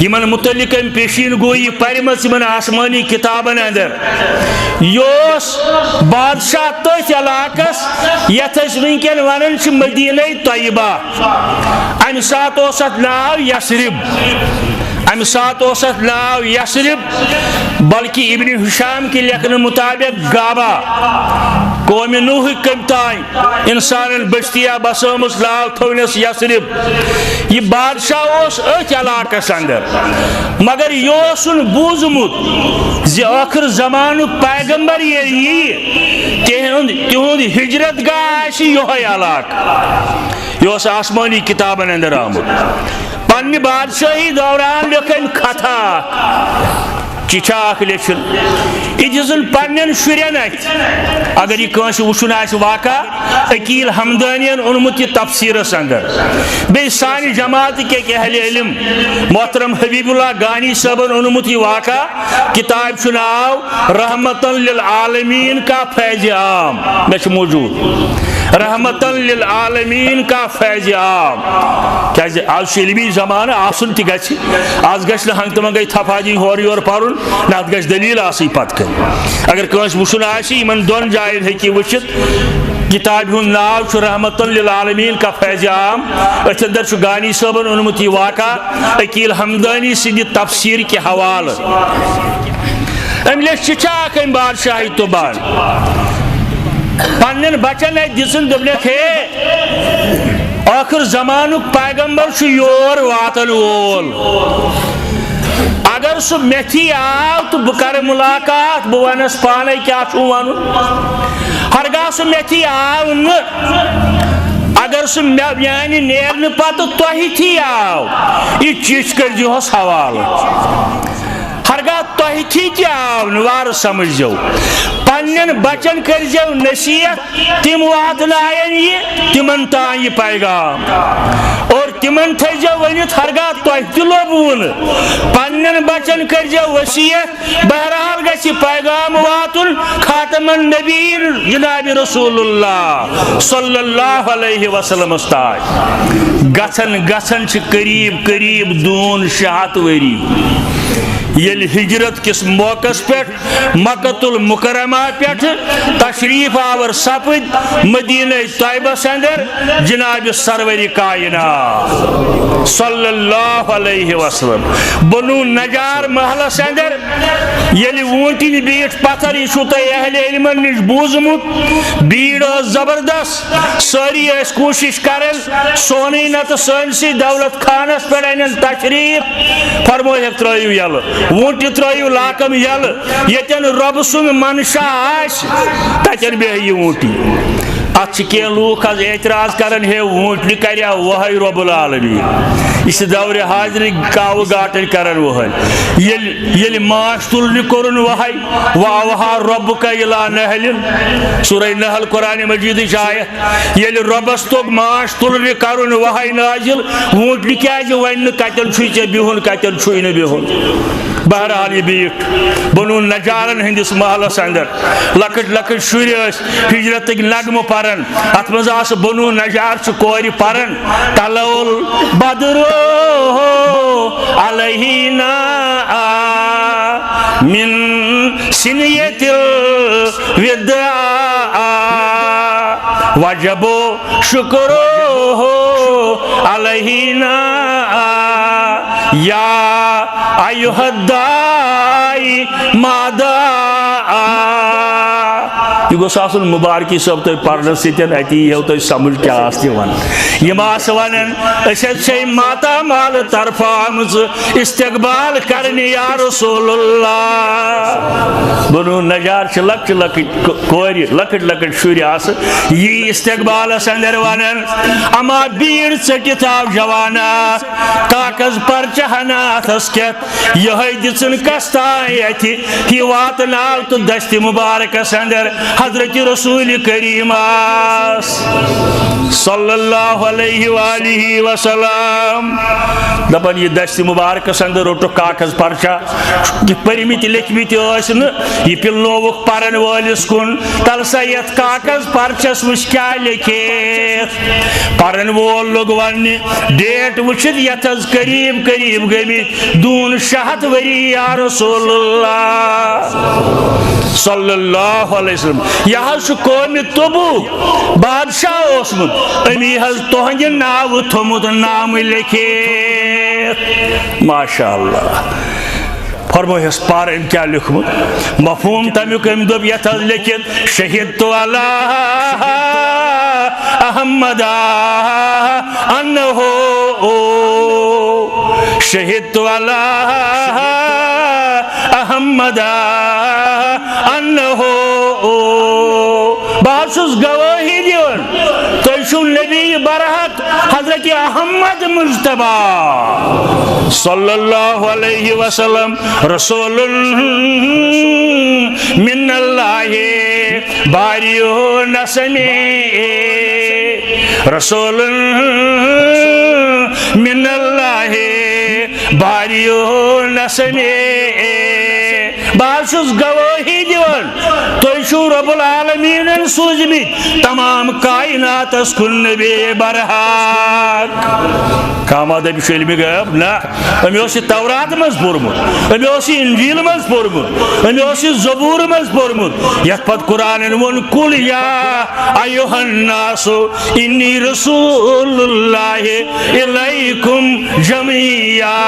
یِمن متعلق أمۍ پیشین گویی پرمٕژ یِمن آسمانی کتابن اندر۔ یہِ اوس بادشاہ تٔتھۍ علاقس یتھ أسۍ وٕنکیٚن ونان چھِ مدینہ طیبہ۔ امہِ ساتہٕ اوس اتھ ناو یثرب۔ امہِ ساتہٕ اوس اتھ ناو یثرب، بلکہ ابن ہشام کہِ لیکھنہٕ مطابق غابہ۔ قومِ نوحٕکۍ کٔمۍ تام انسانن بستیا بسٲومٕژ، ناو تھوونس یثرب۔ یہِ بادشاہ اوس أتھۍ علاقس اندر، مگر یہِ اوسُن بوٗزمُت زِ ٲخر زمانُک پیغمبر ییٚلہِ ییہِ، تِہُنٛد، تِہُنٛد ہجرت گاہ آسہِ یِہوٚے علاقہٕ۔ یہِ اوس آسمٲنی کتابن اندر آمُت۔ پننہِ بادشاہی دوران لیوٚکھ أمۍ خطا اکھ، چِٹھا اکھ لیٚچھِن۔ یہِ دِژٕن پننٮ۪ن شُرٮ۪ن اَتھِ۔ اگر یہِ کٲنٛسہِ وٕچھُن آسہِ واقعہ، عقیل حمدانین اوٚنمُت یہِ تفسیرس اندر۔ بیٚیہِ سانہِ جماعتٕکۍ أکۍ اہل علم محترم حبیب اللہ گانی صٲبن اوٚنمُت یہِ واقعہ۔ کتاب چھُ ناو رحمتن للعالمین کا فیض عام، مےٚ چھُ موجود۔ رحمتن للعالمین کا فیض عام۔ کیازِ آز چھُ علمی زمانہٕ، آسُن تہِ گژھِ۔ آز گژھِ نہٕ ہنگتہٕ منگے تھپھا دِنۍ ہورٕ یورٕ پرُن، نہ، اتھ گژھِ دلیل آسٕنۍ پتہٕ کنہِ۔ اگر کٲنٛسہِ وٕچھُن آسہِ، یِمن دۄن جاین ہیٚکہِ یہِ وٕچھِتھ۔ کتابہِ ہُنٛد ناو چھُ رحمتن للعالمین کا فیض عام۔ أتھۍ اندر چھُ گانی صٲبن اوٚنمُت یہِ واقعہ عقیل حمدانی سٕنٛدِ تفسیر کہِ حوالہٕ۔ أمۍ لیٚچھ چِٹھا اکھ أمۍ بادشاہی طبان۔ پننٮ۪ن بچن اتھِ دِژٕن، دوٚپنکھ، ہے، ٲخر زمانُک پیغمبر چھُ یور واتن وول۔ اگر سُہ مےٚ تھی آو تہٕ بہٕ کرٕ ملاقات، بہٕ ونس پانے کیٛاہ چھُ ونُن۔ ہرگاہ سُہ مےٚ تھی آو نہٕ، اگر سُہ مےٚ، میانہِ نیرنہٕ پتہٕ تۄہہِ تھی آو، یہِ چِٹھۍ کٔرۍزِہوس حوالہٕ۔ ہرگاہ تۄہہِ تھی تہِ آو نہٕ، وارٕ سمجھزیو۔ پننٮ۪ن بچن کٔرۍزیو نصیحت، تِم واتناین یہِ تِمن تام یہِ پیغام۔ اور تِمن تھٲیزیو ؤنِتھ، ہرگاہ تۄہہِ تہِ لوٚبوُ نہٕ، پننٮ۪ن بچن کٔرۍزیو وصیت۔ بہرحال گژھِ یہِ پیغام واتُن خاتم النبیین جناب رسول اللہ صلی اللہ علیہ وسلمس تام۔ گژھن گژھن چھِ قریب قریب دوٗن شےٚ ہتھ ؤری۔ ییٚلہِ ہجرت کِس موقعس پٮ۪ٹھ مکۃ المکرمہ پٮ۪ٹھ تشریف آور سپٕدۍ مدینہ طیبس اندر جناب سرور کائنات صلی اللہ علیہ وسلم۔ بنو نجار محلس اندر ییٚلہِ ووٗنٛٹِنۍ بیٖٹھ پتھر، یہِ چھُو تۄہہِ اہل علمن نِش بوٗزمُت، بیٖڑ ٲس زبردست، سٲری ٲسۍ کوٗشش کران سونٕے نتہٕ سٲنسٕے دولت خانس پٮ۪ٹھ انن تشریف۔ فرمٲیکھ، ترٲیِو یلہٕ ووٗنٛٹہِ، ترٲیِو لاکم یلہٕ، ییٚتٮ۪ن رۄبہٕ سُنٛد منشا آسہِ، تتٮ۪ن بیٚہہِ یہِ ووٗنٛٹی۔ اتھ چھِ کینٛہہ لوٗکھ از اعتراض کران، ہے، ووٗنٛٹنہِ کریا وۄہے رۄب العالمین؟ یہِ چھِ دورِ حاضرٕکۍ کاوٕ گاٹٕنۍ کران وۄہے۔ ییٚلہِ، ییٚلہِ ماچھ تُلنہِ کوٚرُن وۄہے، وَأَوْحَىٰ رَبُّكَ إِلَىٰ نَحْلٍ، سورہ نحل، قرآن مجیدٕچ آیت، ییٚلہِ رۄبس توٚگ ماچھ تُلنہِ کرُن وۄہے نازل، ووٗنٛٹنہِ کیازِ ونہِ نہٕ کتٮ۪ن چھُے ژےٚ بِہُن، کتٮ۪ن چھُے نہٕ بِہُن؟ بہرحال، یہِ بیٖٹھ بنو نجارن ہٕنٛدِس محلس اندر۔ لۄکٕٹۍ لۄکٕٹۍ شُرۍ ٲسۍ ہجرتٕکۍ نغمہٕ پران۔ اتھ منٛز آسہٕ بنو نجار چھِ کورِ پران، "طلع البدر علینا من ثنية الوداع، وجب شکرہ علینا یا ایھا الداعی ما دعا۔" یہِ گوٚژھ آسُن مُبارکی صٲب تۄہہِ پرنہٕ سۭتۍ، اَتی یِیو تۄہہِ سمجھ کیٛاہ آسہِ تہِ وَنان۔ یِم آسہٕ وَنان، أسۍ حظ چھے ماتامال طرفہٕ آمٕژ استقبال کرنہِ یا رسول اللہ۔ بنو نجار چھِ لۄکچہِ لۄکٕٹۍ کو-، کورِ، لۄکٕٹۍ لۄکٕٹۍ شُرۍ آسہٕ، یی استقبالس اندر ونان، اما بیٖڑ ژٔٹِتھ آو جوانا، کاغذ پرچہ ہنا اتھس کٮ۪تھ، یہے دِژٕن کس تام اتھِ، یہِ واتناو تہٕ دستِ مبارکس اندر حضرت رسول کریمس۔ صلی اللہ علیہ وآلہ وسلم۔ دپان، یہِ دستِ مبارکس اندر روٚٹُکھ کاغذ پرچہ، یہِ پٔرمٕتۍ لیکھمٕتۍ ٲسۍ نہٕ، یہِ پِلنووُکھ پرن وٲلِس کُن، تل سا یتھ کاغذ پرچس وٕچھ کیٛاہ لیکھِتھ۔ پرن وول لوٚگ وننہِ، ڈیٹ وٕچھِتھ یتھ حظ قریب قریب گٔمٕتۍ دوٗن شےٚ ہتھ ؤری یا رسول اللہ۔ صلی اللہ علیہ وسلم۔ یہِ حظ چھُ قومِ تبوک بادشاہ اوسمُت، أمی حظ تُہنٛدِ ناوٕ تھوٚمُت نامہٕ لیکھِتھ۔ ماشاء اللہ۔ فرمٲیس پار أمۍ کیٛاہ لیوٚکھمُت؟ مفہوم تَمیُک أمۍ دوٚپ یَتھ حظ لیکھِتھ، شہدت علی احمد انہ، شہدت علی احمد انہ۔ بہٕ حظ چھُس گوٲہی دِوان، تُہۍ چھِو نبی برحق حضرت احمد مجتبیٰ صلی اللہ علیہ وسلم، رسول من اللہ باری نسمے، رسول من اللہ باری نسمے۔ بہٕ حظ چھُس گوٲہی دِوان، تُہۍ چھِو رب العالمیٖنَن سوٗزمٕتۍ تمام کائناتس کُن نبی برحق۔ کانٛہہ ما دَپہِ، یہِ چھُ علمِ غیب؟ نہ، أمۍ اوس یہِ تورات منٛز پوٚرمُت، أمۍ اوس یہِ انجیل منٛز پوٚرمُت، أمۍ اوس یہِ زبور منٛز پوٚرمُت، یتھ پتہٕ قرآنن ووٚن، قل یا ایھا الناس انی رسول اللہ الیکم جمیعا۔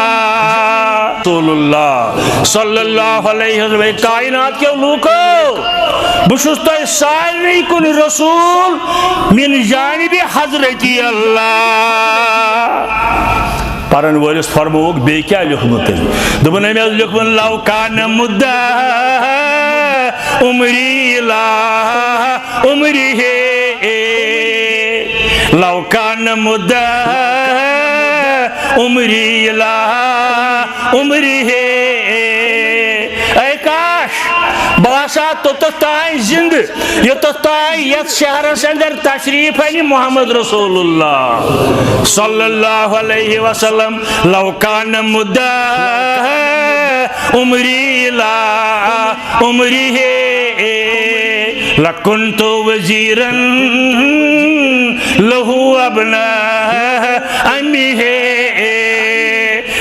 رسول اللہ صلی اللہ علیہ وسلم، اے کائنات کیو لوکو، بہٕ چھُس تۄہہِ سارنٕے کُن رسول من جانب حضرت اللہ۔ پرن وٲلِس فرمووُکھ، بیٚیہِ کیٛاہ لیوٚکھمُت تٔمۍ؟ دوٚپُن، أمۍ حظ لیوٚکھمُت، لو کان مدہ عمری لا عمرہ، لو کان مدہ عمری لا عمرہ۔ اے کاش، بہٕ آسہٕ ہا توٚتتھ تام زِندٕ، یوٚتتھ تام یتھ شہرس اندر تشریف انہِ محمد رسول اللہ صلی اللہ علیہ وسلم۔ لو کان مدہ عمری لا عمرہ، لکنت وزیرا لہ ابن عمہ۔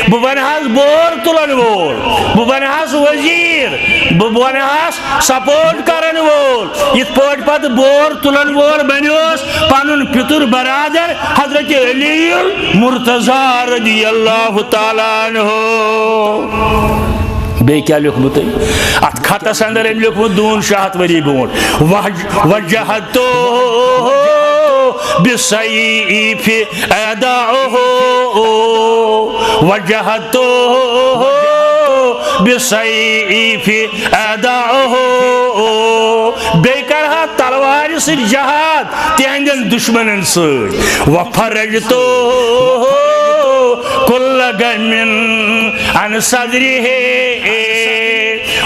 بہٕ بنہٕ ہس بور تُلن وول، بہٕ بنہٕ ہس وزیر، بہٕ بنہٕ ہس سپورٹ کرن وول، یِتھ پٲٹھۍ پتہٕ بور تُلن وول بنیوس پنُن پِتُر برادر حضرت علی المرتضی رضی اللہ تعالیٰ عنہ۔ بیٚیہِ کیٛاہ لیوٚکھمُت تٔمۍ؟ اتھ خطس اندر أمۍ لیوٚکھمُت دوٗن شےٚ ہتھ ؤری برونٛٹھ، وج-، وجہت بسیف اعداءہ، وجہت بسیف اعداءہ۔ بیٚیہِ کرٕ ہا تلوارِ سۭتۍ جہاد تِہنٛدٮ۪ن دشمنن سۭتۍ۔ وفرجت کل غم عن صدرہ،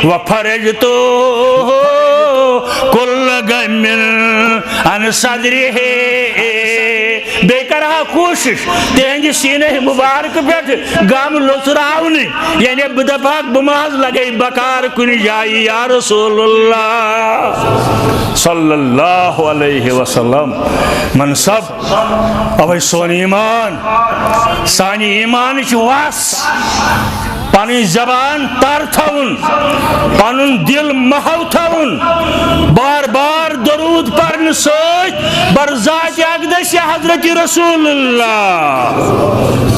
وفرجت کل غم عن صدرہ۔ بیٚیہِ کرٕ ہا کوٗشِش تِہنٛدِ سیٖنہٕ مُبارکہٕ پٮ۪ٹھ غم لوٚژراونٕچ، یعنی بہٕ دپہٕ ہاکھ، بہٕ ما حظ لگے بکار کُنہِ جایہِ، یا رسول اللہ صلی اللہ علیہ وسلم۔ منصب، اوے سون ایمان، سانہِ ایمانٕچ وس، پنٕنۍ زبان تر تھاوُن، پنُن دل محو تھاوُن، بار بار درود پرنہٕ سۭتۍ بر ذات اقدس حضرت رسول اللہ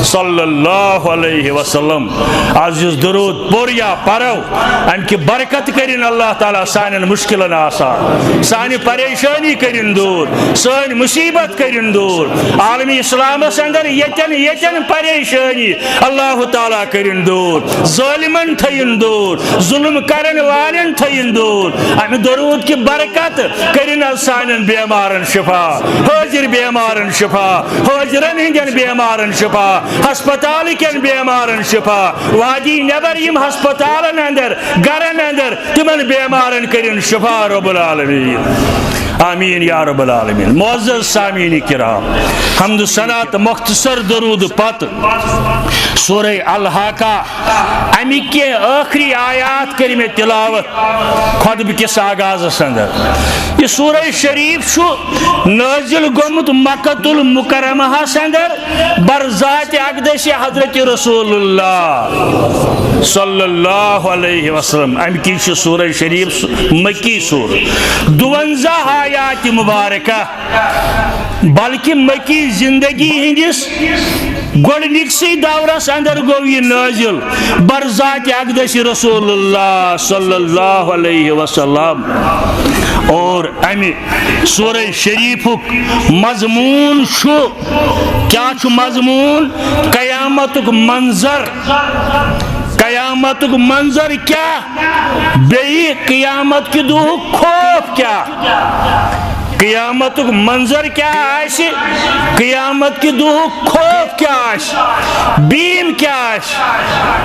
صلی اللہ علیہ وسلم۔ از یُس درود پوٚر یا پرو، امہِ کہِ برکت کٔرِن اللہ تعالیٰ سانٮ۪ن مشکلن آسان، سانہِ پریشٲنی کٔرِن دوٗر، سٲنۍ مصیبت کٔرِن دوٗر۔ عالمِ اسلامس اندر ییٚتٮ۪ن ییٚتٮ۪ن پریشٲنی، اللہ تعالیٰ کٔرِن دوٗر، ظٲلمن تھٲیِن دوٗر، ظلم کرن والٮ۪ن تھٲیِن دوٗر۔ امہِ درود کہِ برکت کٔرِن از سانٮ۪ن بیمارن شفا، حٲضِر بیمارن شفا، حٲضِرن ہٕنٛدٮ۪ن بیمارن شفا، ہسپتال کٮ۪ن بیمارن شفا، وادی نٮ۪بر یِم ہسپتالن اندر، گرن اندر، تِمن بیمارن کٔرِن شفا رب العالمین۔ آمین یا رب العالمین۔ معزز سامعین کرام، حمد و ثنا تہٕ مختصر درود پتہٕ سورہ الحاقہ، اَمِکۍ کینٛہہ ٲخری آیات کٔرۍ مےٚ تلاوت خطبہٕ کِس آغازس اندر۔ یہِ سورہ شریف چھُ نٲزِل گوٚمُت مکۃ المکرمہس اندر بر ذات اقدس حضرت رسول اللہ صلی اللہ علیہ وسلم۔ اَمہِ کِنۍ چھِ سورہ شریف سُہ مکی سورہ، دُوَنزاہ آیات مبارکہ، بلکہ مکی زندگی ہندس گۄڈنِکسٕے دورس اندر گوٚو یہِ نٲزِل بر ذات اقدس رسول اللہ صلی اللہ علیہ وسلم۔ اور امہِ سورہ شریفُک مضمون چھُ، کیا چھُ مضمون؟ قیامتُک منظر۔ قیامتُک منظر کیا؟ بیٚیہِ قیامت کہِ دۄہُک خوف کیا؟ قیامتُک منظر کیا آسہِ؟ قیامت کہِ دۄہُک خوف کیا آسہِ؟ بیٖم کیا آسہِ؟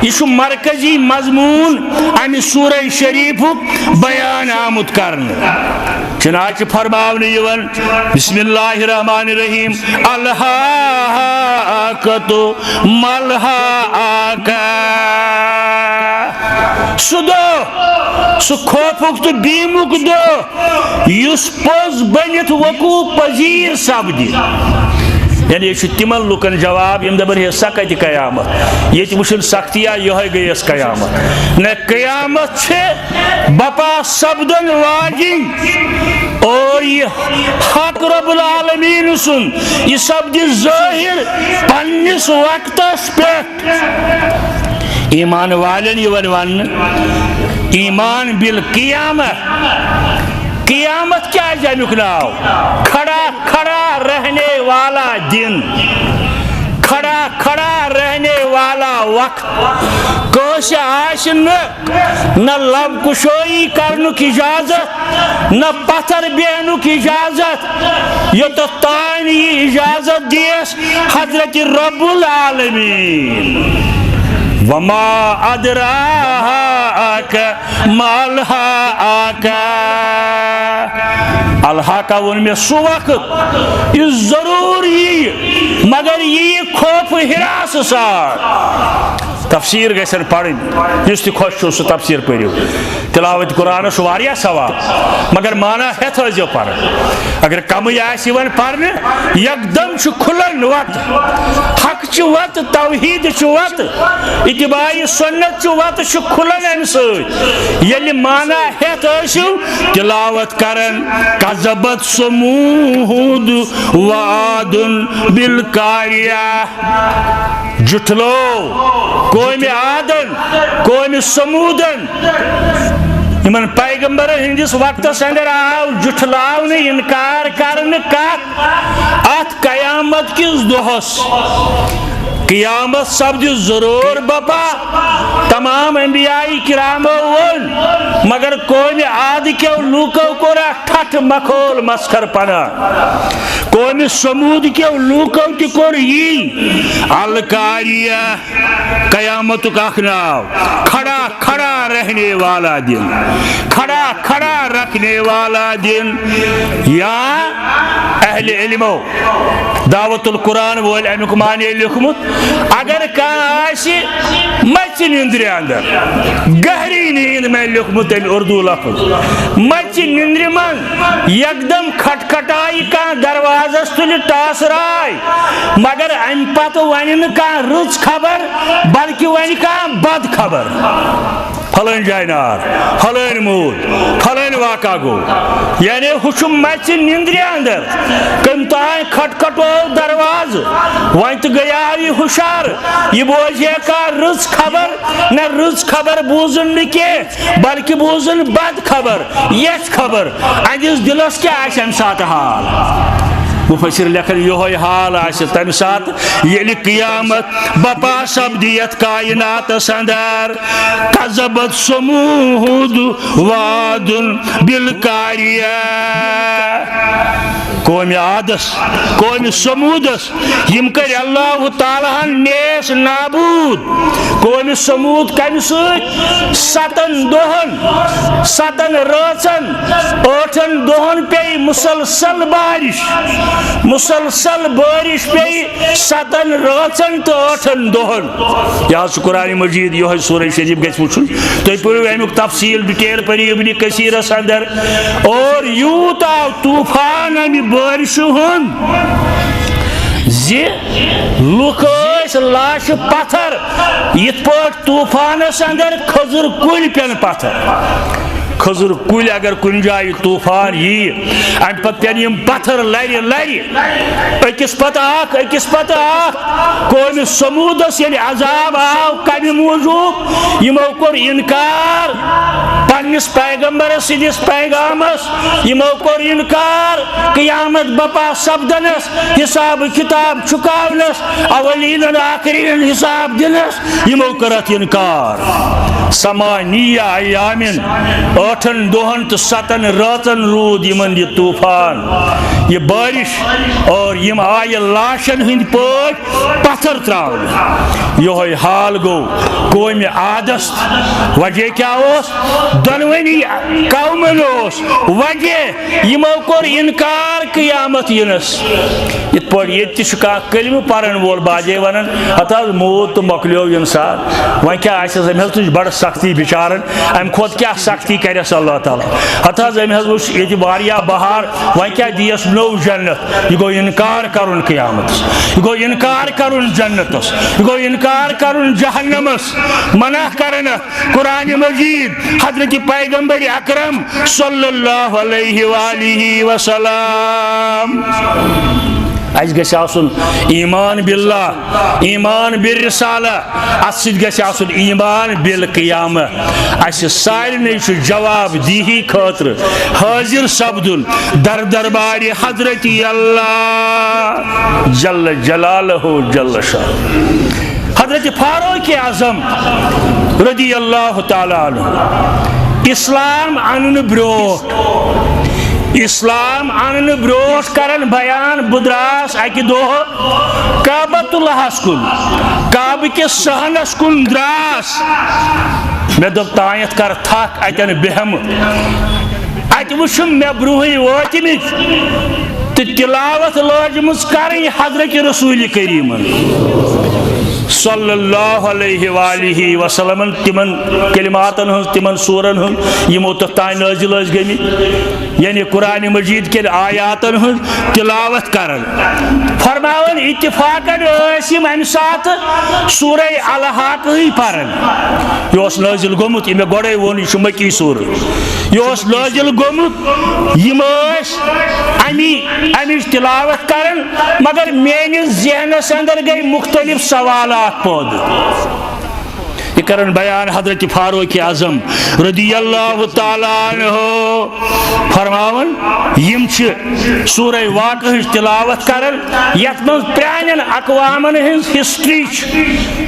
یہِ چھُ مرکزی مضمون امہِ سورہ شریفُک بیان آمُت کرنہٕ۔ چنانچہ فرماونہٕ یِوان، بسم اللہ الرحمن الرحیم، الہاکۃ ملہاکہ۔ سُہ دۄہ، سُہ خوفُک تہٕ بیٖمُک دۄہ، یُس پوٚز بٔنِتھ وقوع پذیر سپدِ۔ یعنی، یہِ چھُ تِمن لُکن جواب، یِم دپان، ہے، سۄ کتہِ قیامت؟ ییٚتہِ وٕچھُن سختی آے، یِہوٚے گٔیَس قیامت۔ نہ، قیامت چھِ بپا سپدن واجِنۍ، اور یہِ حق رب العالمین سُنٛد، یہِ سپدِ ظٲہِر پننِس وقتس پٮ۪ٹھ۔ ایمان والٮ۪ن یِوان وننہٕ، ایمان بالقیامہ۔ قیامت کیازِ امیُک ناو؟ کھڑا کھڑا رہنے والا دن، کھڑا کھڑا رہنے والا وقت۔ کٲنٛسہِ آسہِ نہٕ نہ لب کشٲیی کرنُک اجازت، نہ پتھر بیہنُک اجازت، یوٚتتھ تام یہِ اجازت دِیَس حضرت رب العالمین۔ وما ادراک ما الحاقہ۔ الحاقہ ووٚن مےٚ سُہ وقت یُس ضروٗر یِیہِ، مگر یِیہِ خوف حراس سان۔ تفسیر گژھن پرٕنۍ، یُس تہِ خۄش چھُ سُہ تفسیر پٔرِو۔ تلاوت قرآنس چھُ واریاہ ثواب، مگر معنی ہٮ۪تھ ٲسۍزیو پران۔ اگر کمٕے آسہِ یِوان پرنہٕ، یکدم چھُ کھُلان وتہٕ۔ حق چھُ وتہٕ، توحید چھُ وتہٕ، اتباع سنت چھُ وتہٕ، چھُ کھُلان امہِ سۭتۍ۔ ییٚلہِ معنی ہٮ۪تھ ٲسِو تلاوت کران، کذبت ثمود وعاد بالقاریہ۔ جُٹھلو قومِ عادن، قومِ ثمودن۔ یِمن پیغمبرن ہٕنٛدِس وقتس اندر آو جُٹھلاونہٕ، انکار کرنہٕ کتھ اتھ قیامت کِس دۄہس۔ قیامت سپدِ ضرور بپا، تمام انبیاء کرامو ووٚن، مگر قومِ عاد کیو لوٗکو کوٚر اتھ ٹھٹھ مخول مسخر پناہ۔ قومِ ثمود کیو لوٗکو تہِ کوٚر یی۔ القاریہ، قیامتُک اکھ ناو، کھڑا کھڑا رہنے والا دن، کھڑا کھڑا رکھنے والا دن۔ یا اہل علمو، دعوت القرآن وٲلۍ امیُک معنی لیوٚکھمُت، اگر کانٛہہ آسہِ مژِ نیٚنٛدرِ اندر، گہری نیند میں لیوٚکھمُت تیٚلہِ اردو لفظ، مژِ نیٚنٛدرِ منٛز یکدم کھٹکھٹایہِ کانٛہہ دروازس تُلہِ ٹاسراے، مگر امہِ پتہٕ ونہِ نہٕ کانٛہہ رٕژ خبر، بلکہِ ونہِ کانٛہہ بد خبر۔ فلٲنۍ جایہِ نار، فلٲنۍ موٗد، فلٲنۍ واقعہ گوٚو۔ یعنی ہُہ چھُ مژِ نیٚنٛدرِ اندر۔ وۄنۍ تہِ گٔیاو یہِ ہُشار، یہِ بوزِ ہے کانٛہہ رٕژ خبر، نہ رٕژ خبر بوٗزُن نہٕ کینٛہہ، بلکہِ بوٗزُن بد خبر، یژھ خبر۔ اَہنٛدِس دِلس کیٛاہ آسہِ اَمہِ ساتہٕ حال؟ مُفسِر لیکھان، یِہوٚے حال آسہِ تَمہِ ساتہٕ، ییٚلہِ قیامت بپا سپدِ یَتھ کائناتس اندر۔ کذبت ثمود وعد بالقاریہ۔ قومِ عادس، قومِ ثمودس، یِم کٔرۍ اللہ تعالیٰ ہن نیس نابود۔ قومِ ثمود کمہِ سۭتۍ؟ ستن دۄہن، ستن رٲژن، ٲٹھن دۄہن پیٚیہِ مسلسل بارش، مسلسل بارش پیٚیہِ ستن رٲژن تہٕ ٲٹھن دۄہن۔ یہِ حظ چھُ قرآن مجید، یِہوٚے سورہ شریف گژھِ وٕچھُن۔ تُہۍ پٔرِو اَمیُک تفصیٖل، ڈیٹیل پٔرِو ابن کثیرس اندر۔ اور یوٗت آو طوفان اَمہِ بارشہِ ہُنٛد زِ لُکھ ٲسۍ لاشہِ پتھر، یِتھ پٲٹھۍ طوفانس اندر کھٔزٕر کُلۍ پٮ۪ن پتھر۔ کھٔزٕر کُلۍ اگر کُنہِ جایہِ طوفان ییہِ، اَمہِ پتہٕ پٮ۪ن یِم پتھر لرِ لرِ، أکِس پتہٕ اکھ، أکِس پتہٕ اکھ۔ قومِ ثمودس ییٚلہِ عذاب آو، کمہِ موٗجوٗب؟ یِمو کوٚر انکار پننِس پیغمبرس سٕنٛدِس پیغامس، یِمو کوٚر انکار قیامت بپا سپدنس، حساب کتاب چُکاونس، اولینن آخرینن حساب دِنس، یِمو کٔر اتھ انکار۔ ثمانیہ ایامن، ٲٹھن دۄہن تہٕ ستن رٲژن روٗد یِمن یہِ طوفان، یہِ بارش، اور یِم آیہِ لاشن ہٕنٛدۍ پٲٹھۍ پتھر تراونہٕ۔ یِہوٚے حال گوٚو قومِ عادس تہٕ۔ وجہ کیٛاہ اوس؟ دۄنوٕنی قومن اوس وجہ، یِمو کوٚر انکار قیامت یِنس۔ یِتھ پٲٹھۍ ییٚتہِ تہِ چھُ کانٛہہ کلمہٕ پرن وول باجے ونان، ہتہٕ حظ موٗد تہٕ مۄکلیو انسان، وۄنۍ کیٛاہ آسٮ۪س؟ أمۍ حظ تُج بڑٕ سختی بچارن، امہِ کھۄتہٕ کیٛاہ سختی کرٮ۪س اللہ تعالیٰ؟ ہتہٕ حظ أمۍ حظ وٕچھ ییٚتہِ واریاہ بہار، وۄنۍ کیٛاہ دِیَس نوٚو جنت؟ یہِ گوٚو انکار کرُن قیامتس، یہِ گوٚو انکار کرُن جنتس، یہِ گوٚو انکار کرُن جہنمس، منع کرن۔ قرآن مجید، حضرت پیغمبر اکرم صلی اللہ علیہ وآلہ وسلم۔ اسہِ گژھِ آسُن ایمان باللہ، ایمان بالرسالہ، اتھ سۭتۍ گژھِ آسُن ایمان بالقیامہ۔ اسہِ سارنٕے چھُ جواب دیہی خٲطرٕ حٲضِر سپدُن در دربارِ حضرت اللہ جل جلالہ جل شانہ۔ حضرت فاروق اعظم رضی اللہ تعالیٰ عنہ اسلام اننہٕ برونٛہہ، اسلام اننہٕ برونٛٹھ کرن بیان، بہٕ دراس اکہِ دۄہ کعبۃ اللہس کُن، کعبہٕ کِس صحنس کُن دراس۔ مےٚ دوٚپ، تانٮ۪تھ کر تھکھ، اتٮ۪ن بیہمہٕ۔ اتہِ وٕچھُم مےٚ برونٛہٕے وٲتمٕتۍ تہٕ تلاوت لٲجمٕژ کرٕنۍ حضرت رسول کریمن صلی اللہ علیہ وآلہ وسلمن، تِمن کلماتن ہٕنٛز، تِمن سورن ہٕنٛز، یِمو تۄہہِ تام نٲزِل ٲسۍ گٔمٕتۍ، یعنی قرآن مجید کٮ۪ن آیاتن ہٕنٛز تلاوت کران۔ فرماوان اتفاقن ٲسۍ یِم امہِ ساتہٕ سورہ الحاقہٕے پران۔ یہِ اوس نٲزِل گوٚمُت، یہِ مےٚ گۄڈے ووٚن، یہِ چھُ مکی سورہ۔ یہِ اوس نٲزِل گوٚمُت، یِم ٲسۍ امی، امِچ تلاوت کران، مگر میٲنِس ذہنس اندر گٔے مختلف سوالات پٲدٕ۔ یہِ کرن بیان حضرت فاروق اعظم رضی اللہ تعالیٰ عنہ، فرماوان، یِم چھِ سورہ واقعہٕچ تلاوت کران، یتھ منٛز پرانٮ۪ن اقوامن ہٕنٛز ہسٹری چھِ۔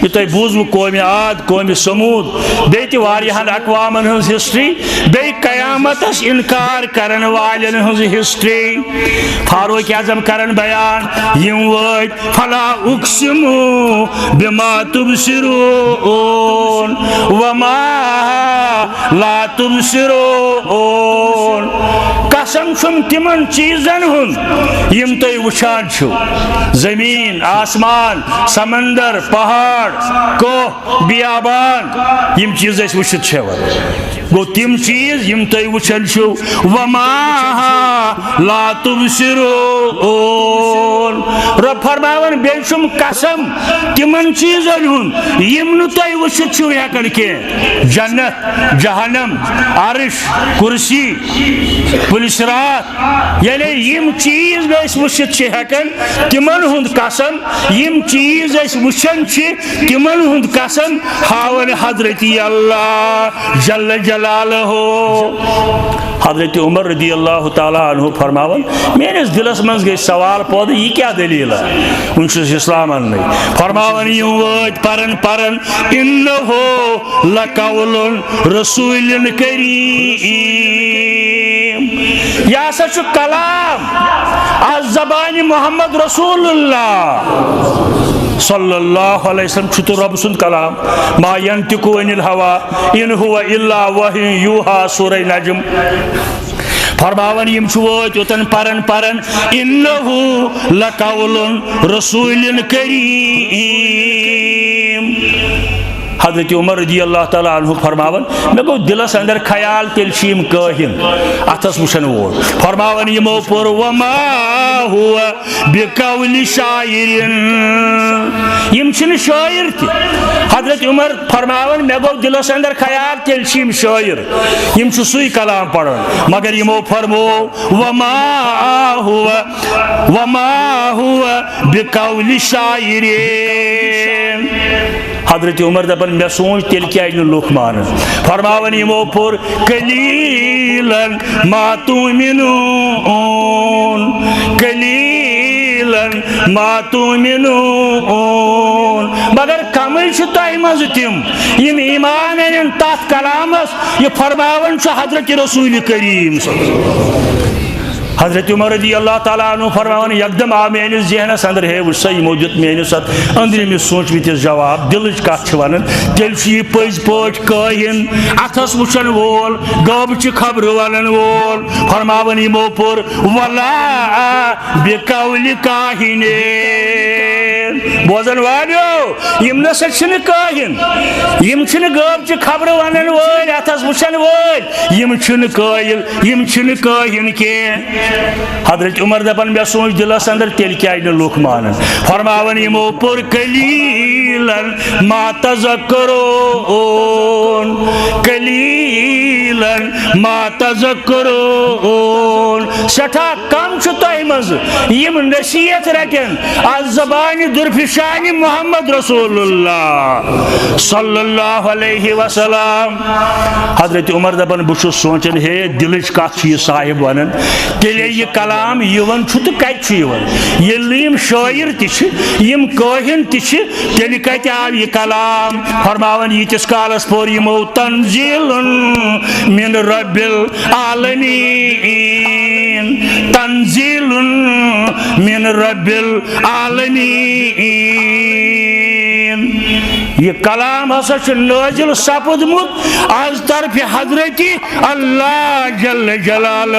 یہِ تۄہہِ بوٗزوٕ قومِ عاد، قومِ ثمود، بیٚیہِ تہِ واریاہن اقوامن ہٕنٛز ہسٹری، بیٚیہِ قیامتس انکار کرن والٮ۪ن ہٕنٛز ہسٹری۔ فاروق اعظم کرن بیان، یِم وٲتۍ فلا اقسم بما تبصرون وما لا تبصرون۔ قسم چھُم تِمن چیٖزن ہُنٛد یِم تُہۍ وٕچھان چھِو، زٔمیٖن، آسمان، سمندر، پہاڑ، کوہ، بیابان، یِم چیٖز أسۍ وٕچھِتھ چھِ ہٮ۪وان۔ گوٚو تِم چیٖز یِم تُہۍ وٕچھان چھِو، وما لا تبصرون۔ رۄب فرماوان، بیٚیہِ چھُم قسم تِمن چیٖزن ہُنٛد یِم نہٕ تُہۍ وٕچھِتھ چھِو ہٮ۪کان کینٛہہ۔ جنت، جہنم، عرش، کرسی، پُلہِ صراط، یعنی یِم چیٖز أسۍ وٕچھِتھ چھِ ہٮ۪کان، تِمن ہُنٛد قسم، یِم چیٖز أسۍ وٕچھان چھِ، تِمن ہُنٛد قسم ہاوان حضرت اللہ جل جلالہ۔ حضرت عمر رضی اللہ تعالیٰ عنہ فرماوان، میٲنِس دِلس منٛز گٔے سوال پٲدٕ، یہِ کیٛاہ دٔلیٖلہ؟ وٕنہِ چھُس اِسلام اننٕے۔ فرماوان، یِم وٲتۍ پران پران، انہ لقول رسول کریم، یہِ ہسا چھُ کلام از زبانِ محمد رسول اللہ صلی اللہ علیہ وسلم، چھُ تہٕ رۄب سُنٛد کلام۔ ما ینطق عن الہوی ان ہو الا وحی یوحی، سورہ نجم۔ فرماوان، یِم چھِ وٲتۍ اوٚتن پران پران، انہ لقول رسول کریم۔ حضرت عمر رضی اللہ تعالیٰ عنہ فرماوان، مےٚ گوٚو دِلس اندر خیال، تیٚلہِ چھِ یِم کٲہِن، اتھس وٕچھن وول۔ فرماوان یِمو پوٚر، وما ہو بقول شاعر، یِم چھِنہٕ شٲعر تہِ۔ حضرت عمر فرماوان، مےٚ گوٚو دِلس اندر خیال، تیٚلہِ چھِ یِم شٲعر، یِم چھِ سُے کلام پران، مگر یِمو فرمو، وما ہو، وما ہو بقول شاعر۔ حضرت عمر دپان، مےٚ سوٗنچ، تیٚلہِ کیٛازِ نہٕ لُکھ مانان؟ فرماوان یِمو پوٚر، قلیلا ما تؤمنون، قلیلا ما تؤمنون، مگر کمٕے چھِ تۄہہِ منٛز تِم، یِم ایمان انن تتھ کلامس، یہِ فرماوان چھُ حضرت رسول کریم صلی اللہ علیہ وسلم۔ حضرت عمر رضی اللہ تعالیٰ عنہ فرماوان، یکدم آو میٲنِس ذہنس اندر، ہے وٕچھ سا، یِمو دیُت میٲنِس اتھ أنٛدرِمِس سونٛچمٕتِس جواب، دِلٕچ کتھ چھِ ونان، تیٚلہِ چھُ یہِ پٔزۍ پٲٹھۍ کٲہِن، اتھس وٕچھن وول، غٲبچہِ خبرٕ ونن وول۔ فرماوان یِمو پوٚر، ولا بقول کاہن۔ بوزن والیو، یِم نسا چھِنہٕ کٲہِن، یِم چھِنہٕ غٲبچہِ خبرٕ ونن وٲلۍ، اتھس وٕچھن وٲلۍ، یِم چھِنہٕ قٲیِل، یِم چھِنہٕ کٲہِن کینٛہہ۔ حضرت عمر دپان، مےٚ سوٗنچ دِلس اندر، تیٚلہِ کیٛازِ نہٕ لُکھ مانان؟ فرماوان یِمو پوٚر، قلیلا ما تذکرون، قلیلا ما تذکرون، سٮ۪ٹھاہ کم چھُ تۄہہِ منٛز یِم نصیحت رٹن از زبانِ درفشانِ محمد رسول اللہ صلی اللہ علیہ وسلم۔ حضرت عمر دپان، بہٕ چھُس سونٛچان، ہے، دِلٕچ کتھ چھُ یہِ صاحب ونان، تیٚلے یہِ کلام یِوان چھُ تہٕ کتہِ چھُ یِوان؟ ییٚلہِ نہٕ یِم شٲعر تہِ چھِ، یِم کٲہِن تہِ چھِ، تیٚلہِ کتہِ آو یہِ کلام؟ فرماوان، ییٖتِس کالس پوٚر یِمو، تنزیل من رب العالمین، تنزیل من رب العالمین۔ یہِ کلام ہسا چھُ نٲزِل سپُدمُت از طرفِ حضرتِ اللہ جل جلالہ۔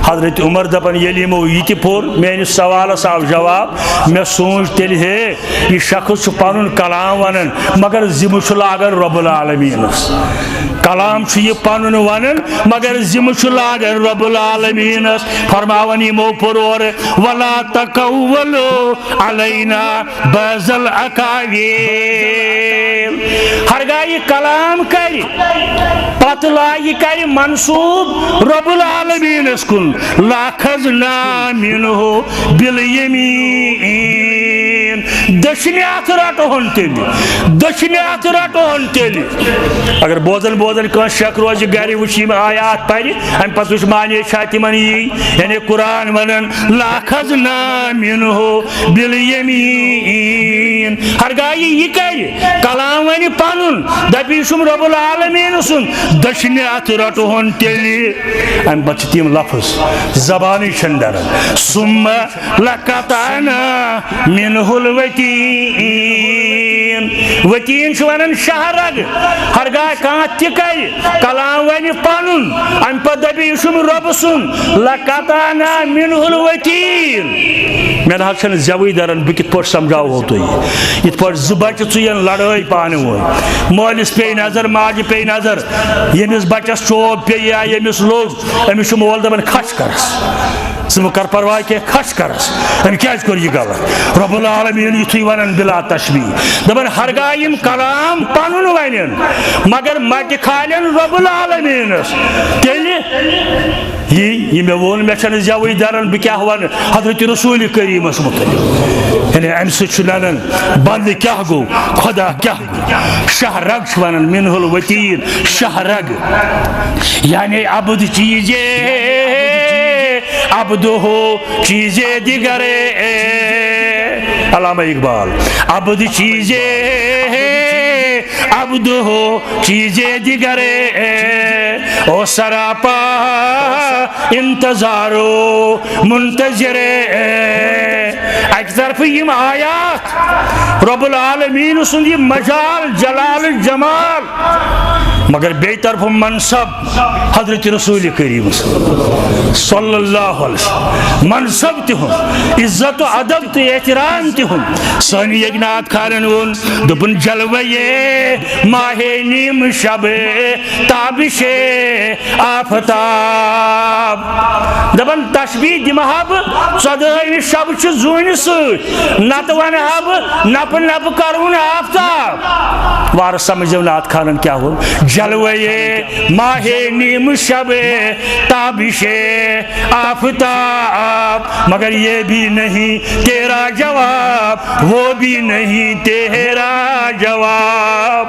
حضرت عمر دپان، ییٚلہِ یِمو یہِ تہِ پوٚر، میٲنِس سوالس آو جواب۔ مےٚ سوٗنچ تیٚلہِ، ہے، یہِ شخص چھُ پنُن کلام ونان، مگر ذمہٕ چھُ لاگان رب العالمینس۔ کلام چھُ یہِ پنُن ونان، مگر ذمہٕ چھُ لاگان رب العالمینس۔ فرماوان یِمو پوٚر اورٕ، ولا تقولوا علینا بعض الاقاویل۔ ہرگاہ یہِ کلام کرِ، پتہٕ لاگہِ کرِ منسوب رب العالمینس کُن، لاخذنا منہ بالیمین، دٔچھنہِ اتھٕ رٹہون تیٚلہِ، دٔچھنہِ اتھٕ رٹہون تیٚلہِ۔ اگر بوزن بوزن کٲنٛسہِ شک روزِ گرِ، وٕچھِ یِم آیات پرِ، امہِ پتہٕ وٕچھ معنی چھا تِمن یی، یعنی قرآن ونان، لاخذنا منہ بالیمین۔ ہرگاہ یہِ کرِ، کلام ونہِ پنُن، دپہِ یہِ چھُم رب العالمین سُنٛد، دٔچھنہِ اتھٕ رٹہون تیٚلہِ۔ امہِ پتہٕ چھِ تِم لفظ زبانٕے چھنہٕ دران۔ ثم لقطعنا منہ الوتین۔ وتین چھُ ونان شاہ رگ۔ ہرگاہ کانٛہہ تہِ کرِ، کلام ونہِ پنُن، امہِ پتہٕ دپہِ یہِ چھُم رۄبہٕ سُنٛد، لقطعنا منہ الوتین۔ مےٚ نہ حظ چھنہٕ زیوٕے دران، بہٕ کِتھ پٲٹھۍ سمجھاوہو تُہۍ؟ یِتھ پٲٹھۍ زٕ بچہِ ژُیَن لڑٲے پانہٕ ؤنۍ، مٲلِس پیٚیہِ نظر، ماجہِ پیٚیہِ نظر، ییٚمِس بچس چوب پیٚیہِ یا ییٚمِس لوٚگ، أمِس چھُ مول دپان، کھچ کرس، ژٕ مہٕ کر پرواے کینٛہہ، کھچ کرس۔ أمۍ کیازِ کوٚر یہِ غلط؟ رب العالمین یُتھُے ونان بلا تشبیہ، دپان ہرگاہ یِم کلام پنُن ونن، مگر مٹہِ کھالن رب العالمینس، تیٚلہِ یی، یہِ مےٚ ووٚن، مےٚ چھَنہٕ زٮ۪وٕے دران، بہٕ کیٛاہ وَنہٕ حضرت رسول کریٖمَس مُتعلق؟ یعنی اَمہِ سۭتۍ چھُ نَنان بنٛدٕ کیٛاہ گوٚو، خۄدا کیٛاہ گوٚو۔ شاہ رگ چھُ وَنان، منہ الوتین، شاہ رگ۔ یعنی عبد چیزے، عبد ہو چیزے دیگرے۔ علامہ اقبال، عبد چیزے، عبد ہو چیزے دیگرے، او سراپا انتظارو منتظرے۔ اکہِ طرفہٕ یِم آیات، رب العالمین سُنٛد یہِ مجال، جلال، جمال، مگر بیٚیہِ طرفہٕ منصب حضرت رسول کریم صلی اللہ علیہ وسلم۔ منصب تِہُنٛد، عزت و ادب تہٕ احترام تِہُنٛد۔ سٲنۍ ییٚتہِ نعت خانن ووٚن، دوٚپُن، جلوے ماہ نیم شب تابش آفتاب۔ دپان تشبیہ دمہٕ ہا بہٕ ژۄدہٲیمہِ شبہٕ چہِ زوٗنہِ سۭتۍ، نتہٕ ونہٕ ہا بہٕ نپہٕ نپہٕ کرُن آفتاب۔ وارٕ سمجھو نعت خانن کیا ووٚن۔ جلوے ماہ نیم شب تابش آفتاب، مگر یہ بھی نہیں تیرا جواب، وہ بھی نہیں تیرا جواب۔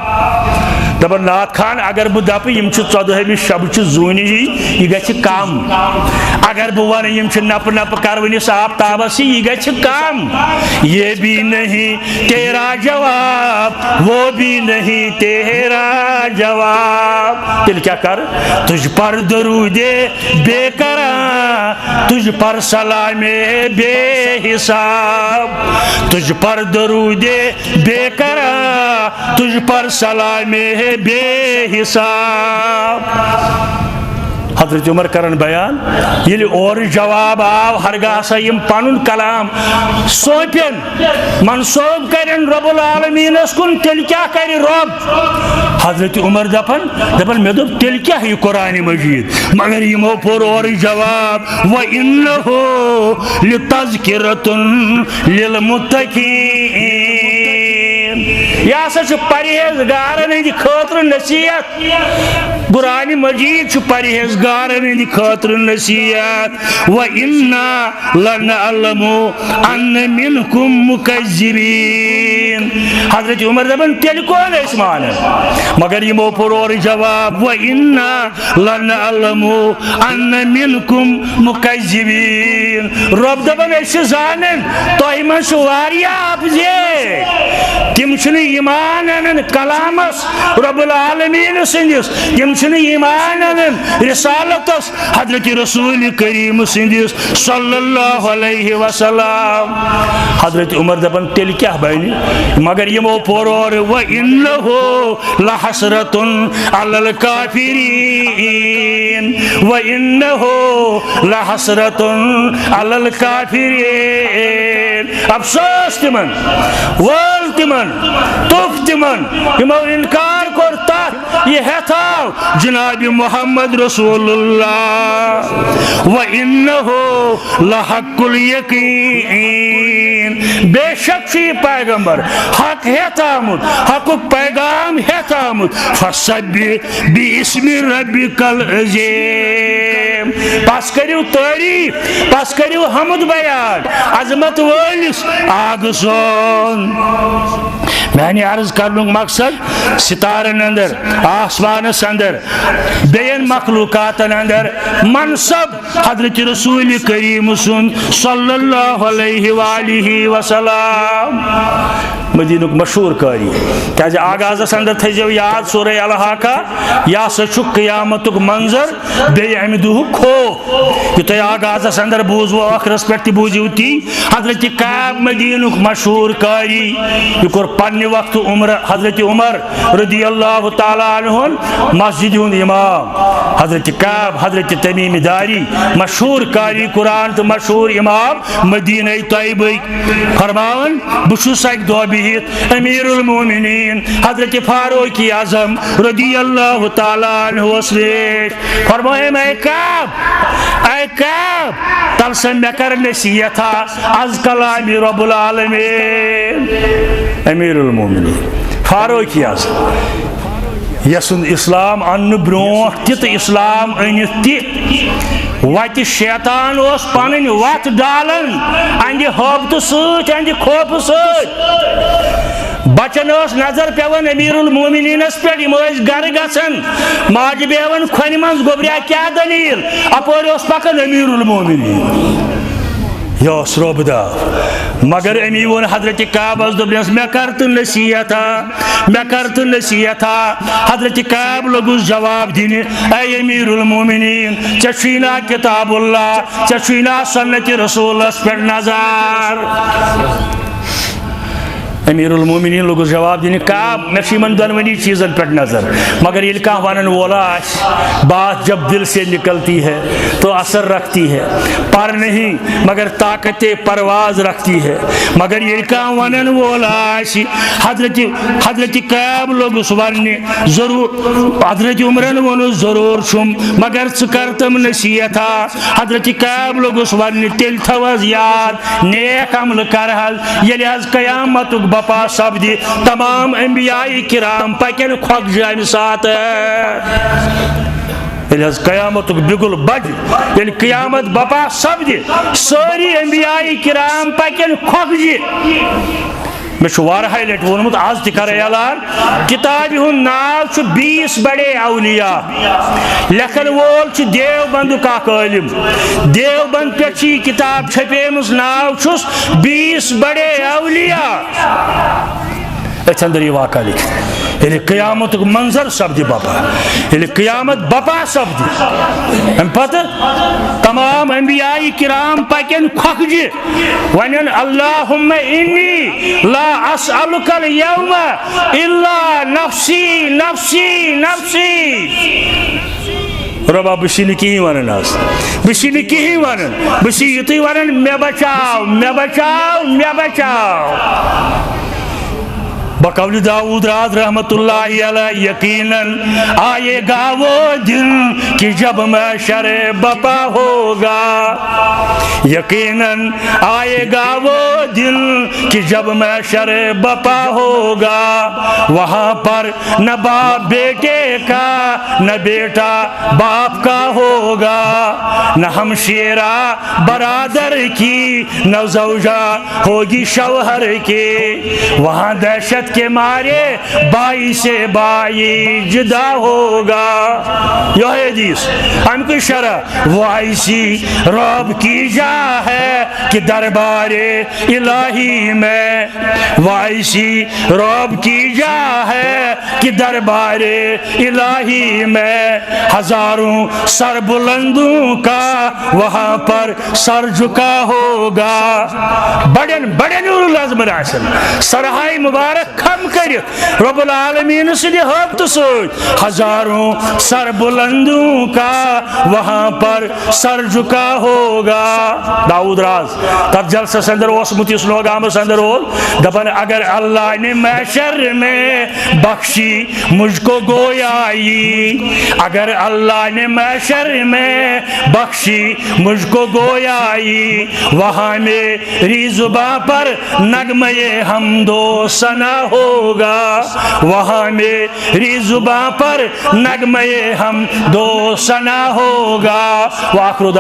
دپان نعت خان، اگر بہٕ دپہٕ یِم چھِ ژۄدہٲمہِ شبہٕ چہِ زوٗنہِ ہی، یہِ گژھِ کم۔ اگر بہٕ ونہٕ یِم چھِ نپہٕ نپہٕ کرونِس آفتابس ہی، یہِ گژھِ کم۔ یہ بھی نہیں تیرا جواب، وہ بھی نہیں تیرا جواب۔ تیٚلہِ کیٛاہ کر؟ تجھ پر درود بے کرا، تجھ پر سلام بے حساب، تجھ پر درود بے کرا، تجھ پر سلام بے حساب۔ حضرت عمر کرن بیان، ییٚلہِ اورٕ جواب آو، ہرگاہ ہسا یِم پنُن کلام سونپن، منسوب کرن رب العالمینس کُن، تیٚلہِ کیٛاہ کرِ رب؟ حضرت عمر دپان، دپان، مےٚ دوٚپ، تیٚلہِ کیٛاہ یہِ قرآن مجید؟ مگر یِمو پوٚر اورٕ جواب، وَإِنَّهُ لَتَذْكِرَةٌ لِلْمُتَّقِينَ۔ یہِ ہسا چھُ پرہیزگارن ہٕنٛدِ خٲطرٕ نصیحت۔ قرآن مجید چھُ پرہیزگارن ہٕنٛدِ خٲطرٕ نصیحت۔ وَإِنَّا لَنَعْلَمُ أَنَّ مِنْكُمْ مُكَذِّبِينَ۔ حضرت عمر دپان، تیٚلہِ کون أسۍ مانن؟ مگر یِمو پوٚر اورٕ جواب، وَإِنَّا لَنَعْلَمُ أَنَّ مِنْكُمْ مُكَذِّبِينَ۔ رب دپان، أسۍ چھِ زانان، تۄہہِ منٛز چھِ واریاہ اپزے۔ تِم چھِنہٕ ایمان انان کلامس رب العالمین سٕنٛدِس، تِم چھِنہٕ ایمان انان رسالتس، حضرت رسول کریم سٕنٛدِس صلی اللہ علیہ وسلم۔ حضرت عمر دپان، تیٚلہِ کیٛاہ بنہِ؟ مگر یِمو پوٚر اورٕ، وَإِنَّهُ لَحَسْرَةٌ عَلَى الْكَافِرِينَ، وَإِنَّهُ لَحَسْرَةٌ عَلَى الْكَافِرِينَ۔ افسوس تِمن، وٲل تِمن، تُف تِمن، یِمو انکار کوٚر تتھ، یہِ ہٮ۪تھ آو جناب محمد رسول اللہ۔ وَإِنَّهُ لَحَقُّ الْيَقِينِ۔ بے شک چھُ یہِ پیغمبر حق ہٮ۪تھ آمُت، حقُک پیغام ہٮ۪تھ آمُت۔ فَسَبِّحْ بِاسْمِ رَبِّكَ الْعَظِيمِ۔ پس کٔرِو تعریف، پس کٔرِو حمد بیان عظمت وٲلِس آغہٕ سُنٛد۔ میانہِ عرض کرنُک مقصد، ستارن اندر، آسمانس اندر، بیٚین مخلوقاتن اندر منصب حضرت رسول کریم سُنٛد صلی اللہ علیہ وآلہ وسلم۔ مدینُک مشہوٗر قاری۔ کیازِ آغازس اندر تھٲیزیو یاد سورہ الحاقہ، یہِ ہسا چھُ قیامتُک منظر، بیٚیہِ امہِ دۄہُک خوف۔ یہِ تۄہہِ آغازس اندر بوٗزوٕ، ٲخرس پٮ۪ٹھ تہِ بوٗزِو تی۔ حضرت کعب مدینُک مشہوٗر قاری، یہِ کوٚر پننہِ وقتہٕ عمر، حضرت عمر رضی اللہ تعالیٰ عنہ مسجد ہُنٛد امام۔ حضرت کعب، حضرت تمیم داری، مشہوٗر قاری قرآن تہٕ مشہوٗر امام مدینہ طیبٕکۍ، فرماوان، بہٕ چھُس اکہِ دۄہ بِہِتھ، امیر المومنین حضرت فاروق اعظم رضی اللہ تعالیٰ عنہ نِش۔ فرمٲیِم، اے کعب، اے کعب، تَلہٕ سا مےٚ کر نصیحت از کلام رب العالمین۔ امیر المومنین فاروق اعظم۔ یسُنٛد اسلام اننہٕ برونٛٹھ تہِ تہٕ اسلام أنِتھ تہِ وتہِ شیطان اوس پنٕنۍ وتھ ڈالان اہندِ ہٲبتہٕ سۭتۍ، اہندِ خوفہٕ سۭتۍ۔ بچن ٲس نظر پٮ۪وان امیر المومنینس پٮ۪ٹھ، یِم ٲسۍ گرٕ گژھان، ماجہِ بیہوان کھۄنہِ منٛز، گوٚبریا کیٛاہ دٔلیٖل؟ اپٲرۍ اوس پکان امیر المومنین۔ یہِ اوس رۄب داو۔ مگر أمی ووٚن حضرت کعبس، دوٚپنس، "مےٚ کر تہٕ نصیحتا، مےٚ کر تہٕ نصیحتا۔" حضرت کعب لوٚگُس جواب دِنہِ، "اے امیر المومنین، ژےٚ چھُے نا کتاب اللہ، ژےٚ چھُے نا سنت رسولس پٮ۪ٹھ نظر؟" امیر المومنین لوٚگُس جواب دِنہِ، "کعب، مےٚ چھُ یِمن دۄنوٕنی چیٖزن پٮ۪ٹھ نظر، مگر ییٚلہِ کانٛہہ ونن وول آسہِ، بات جب دل سے نکلتی ہے تو اثر رکھتی ہے، پر نہیں مگر طاقت پرواز رکھتی ہے۔" مگر ییٚلہِ کانٛہہ ونن وول آسہِ، حضرت، حضرت کعب لوٚگُس وننہِ، ضروٗر، حضرت عمرن ووٚنُس، "ضروٗر چھُم، مگر ژٕ کر تِم نصیحتا؟" حضرت کعب لوٚگُس وننہِ، "تیٚلہِ تھٲو حظ یاد، نیک عملہٕ کر حظ، ییٚلہِ حظ قیامتُک بپا سپدِ، تمام انبیاء کرام پکن کھۄکھجہِ امہِ ساتہٕ۔" ییٚلہِ حظ قیامتُک بگل بجہِ، ییٚلہِ قیامت بپا سپدِ، سٲری انبیاء کرام پکن کھۄکھجہِ۔ مےٚ چھُ واریاہہِ لٹہِ ووٚنمُت، از تہِ کرٕ اعلان، کتابہِ ہُنٛد ناو چھُ بیس بڑے اولیاء۔ لیکھن وول چھُ دیوبندُک اکھ عٲلم۔ دیوبند پٮ۪ٹھ چھِ یہِ کتاب چھپیمٕژ، ناو چھُس بیس بڑے اولیاء۔ أتھۍ اندر یہِ واقعہ لیکھِتھ۔ ییٚلہِ قیامتُک منظر سپدِ بپا، ییٚلہِ قیامت بپا سپدِ، امہِ پتہٕ تمام انبیاء کرام پکن کھۄکھجہِ، ونن، "اللہم انی لا اسألک الیوم الا نفسی، نفسی، نفسی۔" رۄبا، بہٕ چھُس نہٕ کِہیٖنۍ ونان از، بہٕ چھُس نہٕ کِہیٖنۍ ونان، بہٕ چھُس یِتُے ونان، "مےٚ بچاو، مےٚ بچاو، مےٚ بچاو۔" بقول داؤد راز رحمت اللہ علیہ، یقیناً آئے گا وہ دن کہ جب محشر بپا ہوگا۔ یقیناً آئے گا وہ دن کہ جب محشر بپا ہوگا، وہاں پر نہ باپ بیٹے کا، نہ بیٹا باپ کا ہوگا، نہ ہمشیرہ برادر کی، نہ زوجہ ہوگی شوہر کی۔ وہاں دہشت کے مارے بھائی سے بھائی جدا ہوگا۔ یہ حدیث، امہِ کُے شرح، وہ ایسی رعب کی جا ہے کہ دربار الہی میں، وہ ایسی رعب کی جا ہے کہ دربار الہی میں ہزاروں سر بلندوں کا وہاں پر سر جھکا ہوگا۔ بڑن بڑن اولو العزم آسن سرہاے مبارک کھم کٔرِتھ رب العالمین سٕنٛدِ ہٲبتہٕ سۭتۍ ہزاروں سر بلندوں کا وہاں پر سر جھکا ہوگا۔ داؤد راز تتھ جلسس اندر اوسمُت، یُس نوگامس اندر اوس، دپان، اگر اللہ نے محشر میں بخشی مجھ کو گویائی، اگر اللہ نے محشر میں بخشی مجھ کو گویائی، وہاں میری زباں پر نغمہ حمد و ثنا ہوگا، وہاں میری زباں پر نغمہ حمد و ثنا ہوگا۔ وآخر دعوانا